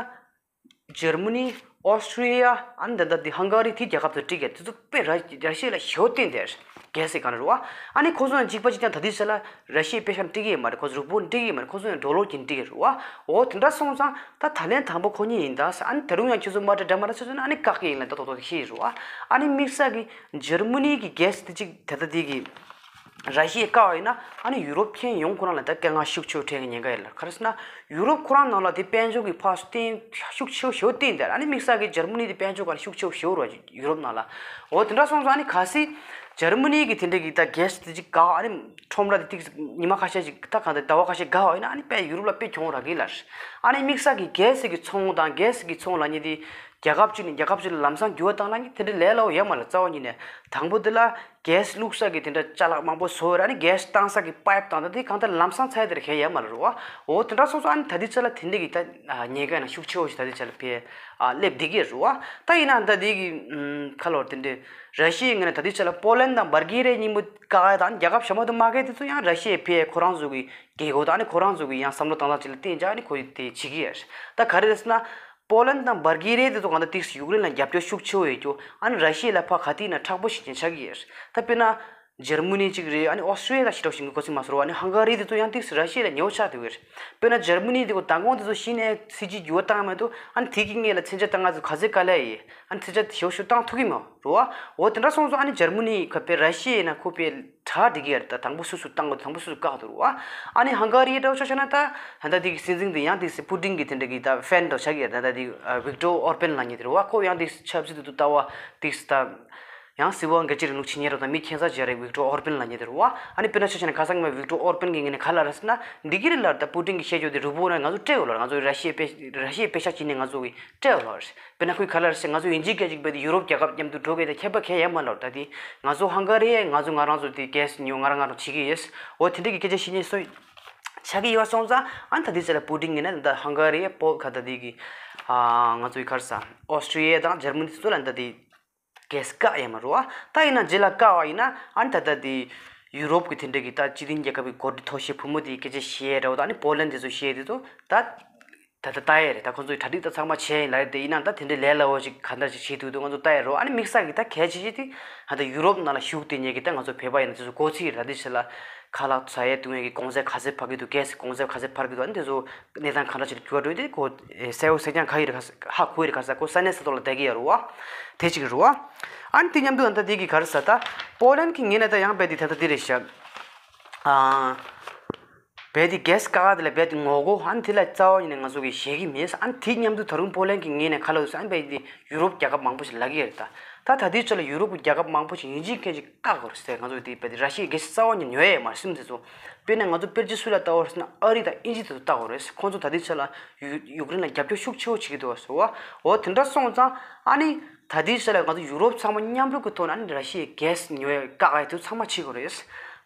འཇར་མ་ནི། ཨོ་སི་ཀྲི་ཡ། ཨ་ནི་ད་ལྟ་འདི་ཧང་ག་རི། དེ་རྒྱལ་ཁབ་ཚོ་སྤྲད་ཀྱི་དེ་ཚོ་དཔེ་ར་ར་ཤི་ཡ་ལ་ཞེ་པོ་བརྟེན་ཏེ་གྷེ་སི་གང་རེད་བ། ཨ་ནི་ཁོ་ཚོ་ཡང་གཅིག་པ་གཅིག་རྐྱང་ད་ལྟའི་ཆ་ལ་ར་ཤི་ཡའི་པེ་ཤག་སྤྲད་ཀྱི་ཡོད་མ་རེད། ཁོ་ཚོ་རུ་བོ་སྤྲད་ཀྱི་ཡོད་མ་རེད། ཁོ་ཚོ་ཡང་ཌོ་ལར་གྱིས་སྤྲད་ཀྱི་རེད་བ། འོ་དེ་འདྲ་སོང་ཙང་ད་ད་ལན་དང་པོ་ཁོ་གཉིས་ཡིན་ད་ཟེར། ཨ་ནི་ད་རུང་ཡང་ཁྱོད་ཚོ་མ་སྤྲད་འདྲ་མ་འདྲ་ཟེར་ཟེར་ན་ཨ་ནི་བཀག་གི་ཡིན་ལབ་ད་ཏོག་ཏོག་ཤེས་ཀྱི་རེད་བ། ཨ་ནི་དམིགས་བསལ་གྱི་འཇར་མ་ནི་གི་གྷེ་སི་དེ་གཅིག་ད་ལྟ་དེ་གི་ར་ཤི་ཡས་བཀག་པ་ཡིན་ན་ཨ་ནི་ཡུ་རོབ་ཁྱོན་ཡོངས་ཁོ་རང་ལ་ད་དཀའ་ངལ་ཤུགས་ཆེ་བོ་འཕྲད་ཀྱི་ཉེན་ཁ་ཡོད་ལ། ག་རེ་ཟེར་ན་ཡུ་རོབ་ཁོ་རང་ནང་ལ་དེ་དཔལ་འབྱོར་གྱི་ཕར་ཚུར་བརྟེན་ཤུགས་ཆེ་བོ་ཞེ་པོ་བརྟེན་ཏེ། ཨ་ནི་དམིགས་བསལ་གྱི་འཇར་མ་ནི་དེ་དཔལ་འབྱོར་སྒང་ལ་ཤུགས་ཆེ་བོ་ཞེ་པོ་རེད་ཡུ་རོབ་ནང་ལ། འོ་དེ་འདྲ་སོང་ཙང་ཨ་ནི་གལ་སྲིད་འཇར་མ་ནི་གི་དེ་འདྲ་གི་ད་གྷེ་སི་དེ་ཅིག་བཀག་ཨ་ནི་ཁྲོམ་ར་དེ་ཏིག་ཉི་མ་ཁ་ཤས་ཅིག་ད་གང་ལྟར་ཟླ་བ་ཁ་ཤས་འགག་པ་ཡིན་ན་ཨ་ནི་དཔེ་ཡུ་རོབ་ལ་དཔེ་གྱོང་རག་གི་ལ། ཨ་ནི་དམིགས་བསལ་གྱི་གྷེ་སི་གི་ཚོང་དང་གྷེ་སི་གི་ཚོང་ལབ་མཁན་དེ། རྒྱལ་ཁབ་ཅིག་ནས་རྒྱལ་ཁབ་ཅིག་ལ་ལམ་སང་འགྱུར་བ་བཏང་ན་ནི་དེ་འདྲ་ལས་སླ་པོ་ཡོད་མ་རེད། རྩ་བ་ཉིད་ནས་དང་པོ་དེ་ལ་གྷེ་སི་བླུགས་ས་གི་དེ་འདྲ་ཅ་ལག་མང་པོ་བཟོ་ཡོད་རེད། ཨ་ནི་གྷེ་སི་བཏང་ས་གི་པའིབ་དང་ད་དེ་གང་ལྟར་ལམ་སང་ཚར་དེ་རེད་གང་ཡོད་མ་རེད་བ། འོ་དེ་འདྲ་སོང་ཙང་ཨ་ནི་ད་ལྟའི་ཆ་ལ་དེ་འདྲ་གི་ད་ཉེན་ཁ་ཡང་ཤུགས་ཆེ་བོ་ཞིག་ད་ལྟའི་ཆ་ལ་ཕེ་ཨ་སླེབས་བསྡད་ཀྱི་རེད་བ། ད་ཡིན་ན་ད་དེ་གི་ཁ་ལོར་དེ་འདྲ་ར་ཤི་ཡའི་ངོས་ནས་ད་ལྟའི་ཆ་ལ་པོ་ལན་དང་སྦར་གི་རི་ཡ་གཉིས་པོ་བཀག་ཡ་དང་རྒྱལ་ཁབ་གཞན་པ་དུ་མ་བཀག་དེ་ཚོ་ཡང་ར་ཤི་ཡས་ཕེ་ཁོ་རང་ཚོ་གི་རྒྱལ་སྒོ་དང་ཨ་ནི་ཁོ་རང་ཚོ་གི་ཡང་བསམ་བློ་བཏང་སྟངས་ཅིག་ལ་བརྟེན་ཅིག་ཨ་ནི་ཁོ་ཡི་དེ་བྱེད་ཀྱི་ཡོད་རེད། ད་ག་རེ་རེད་ཟེར་ན། པོ་ལན་དང་སྦར་གི་རི་ཡ་དེ་ཚོ་གང་ལྟར་ཏིག་ཡུཀ་རེན་ལ་རྒྱབ་སྐྱོར་ཤུགས་ཆེ་བོ་ཡོད་རྒྱུ། ཨ་ནི་ར་ཤི་ཡ་ལ་ཕར་ག་དུས་ཡིན་ན་མཁྲེགས་པོ་ཞིག་ཅིག་ཆགས་ཀྱི་ཡོད་རེད། ད་དཔེར་ན། འཇར་མ་ནི་གཅིག་རེད། ཨ་ནི་ཨོ་སི་ཀྲི་ཡ་ལ་ཞེ་དྲག་ཞིག་གི་གོ་ཚིག་མ་ཟེར་བ། ཨ་ནི་ཧང་ག་རི་དེ་ཚོ་ཡང་ཏིག་ར་ཤི་ཡ་ལ་ཉེ་བོ་ཆགས་བསྡད་ཡོད་རེད། དཔེར་ན་འཇར་མ་ནི་དེ་ཚོ་མདང་དགོང་དེ་ཚོ་གཞི་ནས་སྲིད་ཇུས་འགྱུར་བ་བཏང་ཡ་མ་གཏོགས་ཨ་ནི་དེ་གི་སྔོན་ལ་མཚོན་ཆ་བཏང་ང་ཚོ་ག་ཚོད་དཀའ་ལས་ཡོད། ཨ་ནི་མཚོན་ཆ་ཞེ་པོ་ཞིག་བཏང་ཐུབ་ཀྱི་མ་རེད་བ། འོ་དེ་འདྲ་སོང་ཙང་ཨ་ནི་འཇར་མ་ནི་ཁ་བའི་ར་ཤི་ཡ་ཡིན་ན་ཁོ་པའི་གྲ་སྒྲིག་གི་ཡོད་རེད། ད་དང་པོ་སུ་སུ་བཏང་དགོས་དང་པོ་སུ་སུ་བཀག་འདུག་རེད་བ། ཨ་ནི་ཧང་ག་རི་འདྲ་བོ་ཆ་བཞག་ན་ད་ད་ལྟ་དེ་གི་སྲིད་འཛིན་དེ་ཡང་ཏིག་སེ་པུ་ཏིན་གི་དེ་འདྲ་གི་ད་ཧྥན་འདྲ་བོ་ཆགས་ཀྱི་ཡོད་རེད། ད་ལྟ་དེ་ཝིག་ཏོར་ཨོར་པན་ལབ་མཁན་དེ་རེད་བ། ཁོ་ཡང་ཏིག་སེ་ཆབ་སྲིད་དུ་ལྟ་བ་ཏིག་སེ་ད་ཡང་སྲིད་དབང་སྒེར་གཅོད་རིང་ལུགས་བྱེད་མཁན་རེད། ད་མི་ཁྱད་མཚར་ཅིག་རེད། ཝིག་ཏོར་ཨོར་པན་ལབ་མཁན་དེ་རེད་བ། ཨ་ནི་དཔེར་ན་ཆ་བཞག་ན་ཁ་སང་མ་ཝིག་ཏོར་ཨོར་པན་གི་ངོས་ནས་ག་ལབ་རེད་ཟེར་ན། འདི་གི་རེད་ལབ། ད་པུ་ཏིན་གི་བཤད་རྒྱུ་དེ་རུ་བོ་ན་ང་ཚོ་སྤྲད་ཡོད་ལ། ང་ཚོ་ར་ཤི་ཡའི་པེ་ར་ཤི་ཡའི་པེ་ཤག་ཅིག་ནས་ང་ཚོ་གི་སྤྲད་ཡོད་ལ། དཔེར་ན་ཁོས་ག་ལབ་རེད་ཟེར། ང་ཚོ་ཡིན་གཅིག་རྐྱང་གཅིག་བྱས་ཏེ་ཡུ་རོབ་རྒྱལ་ཁབ་མཉམ་དུ་འགྲོ་གི་ཡོད་དེ་ཁྱད་པར་གང་ཡང་ཡོད་མ་རེད་ལབ། ད་དེ་ང་ཚོ་ཧང་ག་རི་ཡ་ང་ཚོ་ང་རང་ཚོ་དེ་གྷེ་སི་ཉོ་ང་རང་ང་རང་བྱེད་ཀྱི་ཡོད། འོ་དེ་འདྲ་གི་སྐད་ཆ་བཤད་མཁན་སུ་ཆགས་ཀྱི་ཡོད་སོང་ཙང་ཨ་ནི་ད་དེ་ཚོ་ལ་པུ་ཏིན་གྱིས་ནི་ད་ཧང་ག་རི་ཡ་པོ་ག་ད་དེ་གི་ཨ་ང་ཚོ་གི་ག་རེ་ཟེར་ཨོ་སི་ཀྲི་ཡ་དང་འཇར་མ་ནི་ཚོ་ལ་ད་དེ་གྷེ་སི་བཀག་ཡོད་མ་རེད་བ། ད་ཡིན་ན་རྗེས་ལ་བཀག་པ་ཡིན་ན་ཨ་ནི་ད་ལྟ་དེ་ཡུ་རོབ་ཀྱི་དེ་འདྲ་གི་ད་སྤྱི་མཐུན་རྒྱལ་ཁབ་ཀྱི་འགོ་ཁྲིད་མཐོ་ཤོས་བུ་མོ་དེའི་སྐད་ཆ་བཤད་རེད་བ། ད་ཨ་ནི་པོ་ལན་དེ་ཚོ་བཤད་དེ་ཚོ་ད་ ད་ལྟ་ལྟ་ཡས་རེད། ད་ཁོང་ཚོས་གྲ་སྒྲིག་ད་ཚང་མ་བྱས་ཡིན་ལབ་རེད། དེ་ཡིན་ན་ད་དེ་འདྲའི་ལས་སླ་བོ་ཞིག་ག་འདྲ་ཞིག་བྱེད་ཐུབ་འདུག་ང་ཚོ་ལྟ་ཡས་རོགས། ཨ་ནི་དམིགས་བསལ་གྱི་ད་གལ་ཆེ་ཤོས་དེ་ད་ཡུ་རོབ་ནང་ལ་བཞུགས་བསྡད་མཁན་གྱི་ད་ང་ཚོ་བོད་པ་ཡིན་ན་དེ་ཚོ་གོ་ཚིག་རེད། ད་དེ་ཆེད་ལ་ཁ་ལག་ཟ་ཡས་འཐུང་ཡས་ཀྱི་གོང་ཚད་ག་ཚད་འཕར་གྱི་འདུག་གེ་སི་གོང་ཚད་ག་ཚད་འཕར་གྱི་འདུག་ཨ་ནི་དེ་ཚོ་གནས་སྟངས་ག་འདྲ་ཞིག་ལ་འགྱུར་བ་འགྲོ་ཡི་དེ་ཁོ་གསལ་བོ་གསལ་རྐྱང་ག་ཡི་རེད། ཧ་གོ་ཡི་རེད། ག་ས་ཁོ་ས་གནས་ས་ཐོག་ལ་བསྡད་ཀྱི་ཡོད་རེད་བ། དེ་གཅིག་རེད་བ། ཨ་ནི་དེ་མཉམ་དུ་ད་ལྟ་དེ་གི་ག་རེ་ཟ་ད་པོ་ལན་གྱི་ངོས་ནས་ད་ཡང་རྦད་དེ་ད་ལྟ་དེ་རེད་ཤག་ཨ། རྦད་དེ་གེ་སི་བཀག་དེ་ལ་རྦད་དེ་ངོ་རྒོལ། ཨ་ནི་དེ་ལ་རྩ་བ་ཉིད་ནས་ང་ཚོ་གིས་བཞེད་ཀྱི་མེད། ཨ་ནི་དེ་མཉམ་དུ་ད་རུང་པོ་ལན་གྱི་ངོས་ནས་ག་ལབ་འདུག་ཟེར་ན། ཨ་ནི་རྦད་དེ་ཡུ་རོབ་རྒྱལ་ཁབ་མང་པོ་ཞིག་ལབ་ཀྱི་ཡོད་རེད། ད་ད་ད་ལྟའི་ཆ་ལ་ཡུ་རོབ་ཀྱི་རྒྱལ་ཁབ་མང་པོ་ཞིག་ཡིན་གཅིག་མིན་གཅིག་བཀག་དགོས་རེད་ཟེར། ང་ཚོ་དེ་རྦད་དེ་ར་ཤི་ཡའི་གེ་སི་རྩ་བ་ཉིད་ཉོ་ཡས་མ་རེད་སེམས་དེ་ཚོ། དཔེར་ན་ང་ཚོ་དཔེར་བརྗོད་སུ་ལ་ལྟ་བ་རེད་ཟེར་ན་ཨ་རི་དང་དབྱིན་ཇི་དེ་ཚོ་ལྟ་དགོས་རེད། ཁོང་ཚོ་ད་ལྟའི་ཆ་ལ་ཡུ་ཡུཀ་རེན་ལ་རྒྱབ་སྐྱོར་ཤུགས་ཆེ་བོ་བྱེད་ཀྱི་འདུག་ཟེར་བ། འོ་དེ་འདྲ་སོང་ཙང་ཨ་ནི་ད་ལྟའི་ཆ་ལ་ང་ཚོ་ཡུ་རོབ་ཚང་མ་མཉམ་རུབ་ཀྱི་ཐོག་ནས་ཨ་ནི་ར་ཤི་ཡའི་གེ་སི་ཉོ་ཡས་བཀག་ཡས་དེ་ཚོ་ཚང་མ་བྱེད་དགོས་རེད།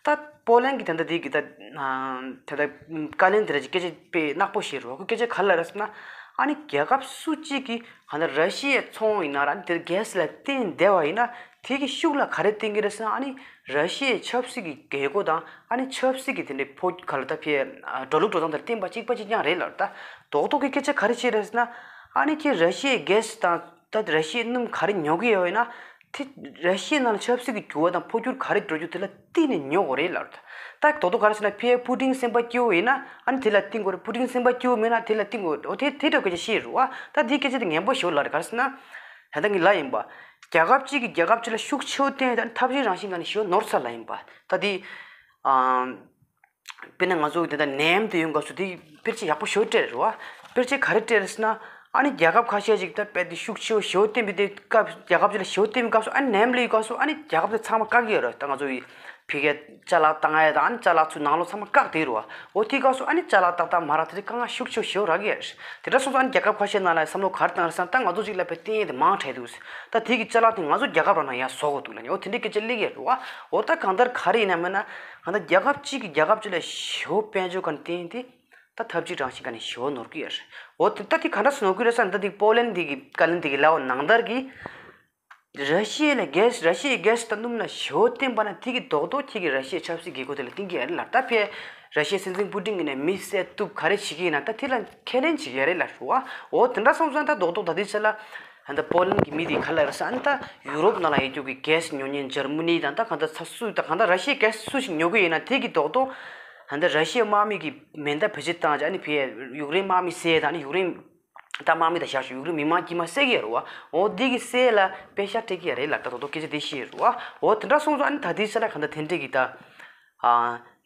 ད་པོ་ལན་གྱི་ད་ལྟ་དེ་གི་ད་ད་ལྟ་བཀའ་བློན་དེ་འདྲ་ཅིག་སྐད་ཆ་དཔེ་ནག་པོ་བཤད་རེད་བ། ཁོ་སྐད་ཆ་ག་རེ་ལབ་རེད་ཟེར་ན། ཨ་ནི་རྒྱལ་ཁབ་སུ་གཅིག་གིས་གང་ལྟར་ར་ཤི་ཡའི་ཚོང་ཡིན་ན་ར་ཨ་ནི་དེར་གེ་སི་ལ་བརྟེན་བསྡད་པ་ཡིན་ན་དེ་གི་ཤུགས་ལ་ག་རེ་བརྟེན་གྱི་རེད་ཟེར་ན། ཨ་ནི་ར་ཤི་ཡའི་ཆབ་སྲིད་ཀྱི་རྒྱལ་སྒོ་དང་ཨ་ནི་ཆབ་སྲིད་ཀྱི་དེ་འདྲའི་ཕོ་ག་ལ་ད་ཕའི་འགྲོ་ལུགས་འགྲོ་སྟངས་དང་བསྟུན་པ་གཅིག་པ་གཅིག་རྐྱང་རེད་ལབ། ད་རྡོག་རྡོག་གི་སྐད་ཆ་ག་རེ་བཤད་རེད་ཟེར་ན། ཨ་ནི་ཁྱེད་ར་ཤི་ཡའི་གེ་སི་དང་ད་ར་ཤི་ཡའི་སྣུམ་ག་རེ་ཉོ་གི་ཡོད་ན་དེ་ར་ཤི་ཡའི་ནང་ལ་ཆབ་སྲིད་ཀྱི་འགྱུར་བ་དང་འཕོ་འགྱུར་ག་རེ་འགྲོ་རྒྱུ་དེ་ལ་བརྟེན་ནས་ཉོ་དགོས་རེད་ལབ། ད་རྡོག་རྡོག་ག་རེ་ཟེར་ན། ཕའི་པུ་ཏིན་སེམས་པ་སྐྱིད་པོ་ཡིན་ན་ཨ་ནི་དེ་ལ་བརྟེན་དགོས་རེད། པུ་ཏིན་སེམས་པ་སྐྱིད་པོ་མེད་ན་དེ་ལ་བརྟེན་དགོས་རེད། འོ་དེ་དེ་འདྲ་སྐད་ཆ་བཤད་རེད་བ། ད་འདིའི་སྐད་ཆ་དེ་ངན་པ་ཞེ་པོ་ལབ་རེད། ག་རེ་ཟེར་ན། ད་ལྟ་ངས་ལབ་ཡིན་པ། རྒྱལ་ཁབ་གཅིག་གིས་རྒྱལ་ཁབ་གཅིག་ལ་ཤུགས་ཆེ་བོ་བསྟན་ཡས་ད་ཨ་ནི་ཐབས་ཤེས་རང་བཞིན་ག་ནས་ཞེ་པོ་ནོར་ཚར་ལབ་ཡིན་པ། ད་དེ་ཨ། དཔེར་ན་ང་ཚོ་དེ་ལྟར་ནད་ཡམས་དེ་ཡོང་སྐབས་སུ་དེ་དཔེར་བརྗོད་ཡག་པོ་ཞེ་པོ་སྤྲད་རེད་བ། དཔེར་བརྗོད་ག་རེ་སྤྲད་རེད་ཟེར་ན། ཨ་ནི་རྒྱལ་ཁབ་ཁ་ཤས་ཤིག་ད་དཔེ་དེ་ཤུགས་ཆེ་བོ་ཞེ་པོ་བསྟན་པའི་དེ་སྐབས་རྒྱལ་ཁབ་ཅིག་ལ་ཞེ་པོ་བསྟན་པའི་སྐབས་སུ། ཨ་ནི་ནད་ཡམས་སླེབས་སྐབས་སུ་ཨ་ནི་རྒྱལ་ཁབ་དེ་ཚང་མ་བཀག་གི་ཡོད་རེད། ད་ང་ཚོ་ཡི་ཕ་གིའི་ཅ་ལག་བཏང་ཡས་དང་ཨ་ནི་ཅ་ལག་ཚུར་ནང་ལོགས་ཚང་མ་བཀག་བསྡད་རེད་བ། འོ་དེའི་སྐབས་སུ་ཨ་ནི་ཅ་ལག་ཏག་ཏག་མ་རག་དེ་དེ་དཀའ་ངལ་ཤུགས་ཆེ་བོ་ཞེ་པོ་རག་གི་ཡོད་རེད། དེ་འདྲ་སོང་ཙང་ཨ་ནི་རྒྱལ་ཁབ་ཁ་ཤས་ནང་ལ་བསམ་བློ་ག་རེ་བཏང་རེད་ཟེར་ན། ད་ང་ཚོ་ཅིག་ལ་དཔེ་བསྟན་ཡས་དེ་མང་དྲགས་འདུག་ཟེར། ད་དེ་གི་ཅ་ལག་དེ་ང་ཚོ་རྒྱལ་ཁབ་རང་ནང་ཡར་བཟོ་དགོས་འདུག་ལབ་ནས་འོ་དེ་འདྲའི་སྐད་ཆ་སླེབས་ཀྱི་རེད་བ། འོ་ད་གང་ལྟར་ག་རེ་ཡིན་ན་མིན་ན་གང་ལྟར་རྒྱལ་ཁབ་གཅིག་གིས་རྒྱལ་ཁབ་གཅིག་ལ་ཞེ་པོ་དཔལ་འབྱོར་ག་ནས་བརྟེན་ཏེ་ད་ཐབས་ཇུས་རང་བཞིན་ག་ནས་ཞེ་པོ་ནོར་གྱི་ཡོད་རེད། འོ་དེ་ད་དེ་ག་འདྲ་སེ་ནོར་གྱི་རེད་ཟེར་ན། ད་དེ་པོ་ལན་དེ་གི་བཀའ་བློན་དེ་གི་ལབ་པ་ནང་ལྟར་གྱི་ར་ཤི་ཡ་ལ་གེ་སི་ར་ཤི་ཡའི་གེ་སི་དང་སྣུམ་ལ་ཞེ་པོ་བརྟེན་པ་ན་དེ་གི་རྡོག་རྡོག་ཁྱེད་ཀྱིས་ར་ཤི་ཡའི་ཆབ་སྲིད་རྒྱལ་སྒོ་དེ་ལ་བརྟེན་གྱི་ཡོད་རེད་ལབ། ད་ཕའི་ར་ཤི་ཡའི་སྲིད་འཛིན་པུ་ཏིན་གྱིས་ནས་མི་བསད་གཏུབ་ག་རེ་བྱེད་ཀྱི་ཡིན་ན་ད་དེ་ལ་ཁས་ལེན་བྱེད་ཀྱི་ཡོད་རེད་ལབ་རེད་བ། འོ་དེ་འདྲ་སོང་ཙང་ད་རྡོག་རྡོག་ད་ལྟའི་ཆ་ལ་ད་ལྟ་པོ་ལན་གྱི་མི་དེས་ག་ལབ་རེད་ཟེར་ན། ད་ཡུ་རོབ་ནང་ལ་ཡོད་རྒྱུ་གི་གེ་སི་ཉོ་མཁན་འཇར་མ་ནི་དང་ད་གང་ལྟར་ཚ་སུ་ད་གང་ལྟར་ར་ཤི་ཡའི་གེ་སི་སུ་ཞིག་ཉོ་གི་ཡིན་ན་དེ་གི་རྡོག་རྡོག་ད་ལྟ་ར་ཤི་ཡའི་དམག་མི་གི་མེ་མདའ་བེད་སྤྱོད་བཏང་བྱས་ཨ་ནི་ཕའི་ཡུཀ་རེན་དམག་མི་བསད་དང་ཨ་ནི་ཡུཀ་རེན་ད་དམག་མི་དང་བཞག་ཤོག་ཡུཀ་རེན་མི་མང་དཀྱུས་མ་བསད་ཀྱི་ཡོད་རེད་བ། འོ་འདི་གི་བསད་ལ་པེ་ཤག་སྤྲད་ཀྱི་ཡོད་རེད་ལབ། ད་རྡོག་རྡོག་སྐད་ཆ་དེ་བཤད་ཡོད་རེད་བ། འོ་དེ་འདྲ་སོང་ཙང་ཨ་ནི་ད་ལྟའི་ཆ་ལ་གང་ལྟར་དེ་འདྲས་ཀྱི་ད་ཨ་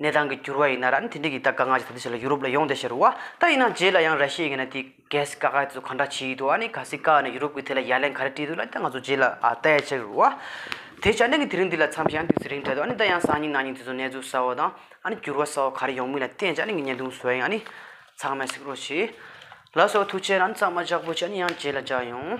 གནས་སྟངས་ཀྱི་འགྱུར་བ་ཡིན་ན་ར་ཨ་ནི་དེ་འདྲས་ཀྱི་ད་དཀའ་ངལ་ཅིག་ད་ལྟའི་ཆ་ལ་ཡུ་རོབ་ལ་ཡོང་བསྡད་ཤག་རེད་བ། ད་ཡིན་ན་རྗེས་ལ་ཡང་ར་ཤི་ཡ་གིས་ན་དེ་གེ་སི་བཀག་ཡ་དེ་ཚོ་ག་འདྲ་བྱེད་ཀྱི་འདུག་ཨ་ནི་གལ་སྲིད་བཀག་ན་ཡུ་རོབ་ཀྱིས་དེ་ལ་ཡ་ལན་ག་རེ་སྤྲད་འདུག་ལབ་ད་ང་ཚོ་རྗེས་ལ་ཨ་ལྟ་ཡ་ཆགས་ཀྱི་རེད་བ། དེ་བྱས་ན་ངས་དེ་རིང་འདི་ལ་མཚམས་བཞག་དུས་ཚོད་རིང་དྲགས་འདུག་ཨ་ནི་ད་ཡང་སང་ཉིན་གནངས་ཉིན་དེ་ཚོ་གནས་ཚུལ་གསར་པ་དང་ཨ་ནི་འགྱུར་བ་གསར་པ་ག་རེ་ཡོང་མིན་ལ་བལྟས་བྱས་ཨ་ནི་ངས་བརྙན་ཐུང་བཟོ་ཡ་ཡིན། ཨ་ནི་ཚང་མས་གཟིགས་རོགས་བྱེད། ལགས་སོ། ཐུགས་རྗེ་ཆེ། ཨ་ནི་གཙང་མ་ལྗགས་པོ་བྱས་ཨ་ནི་ཡང་རྗེས་ལ་མཇལ་ཡོང་།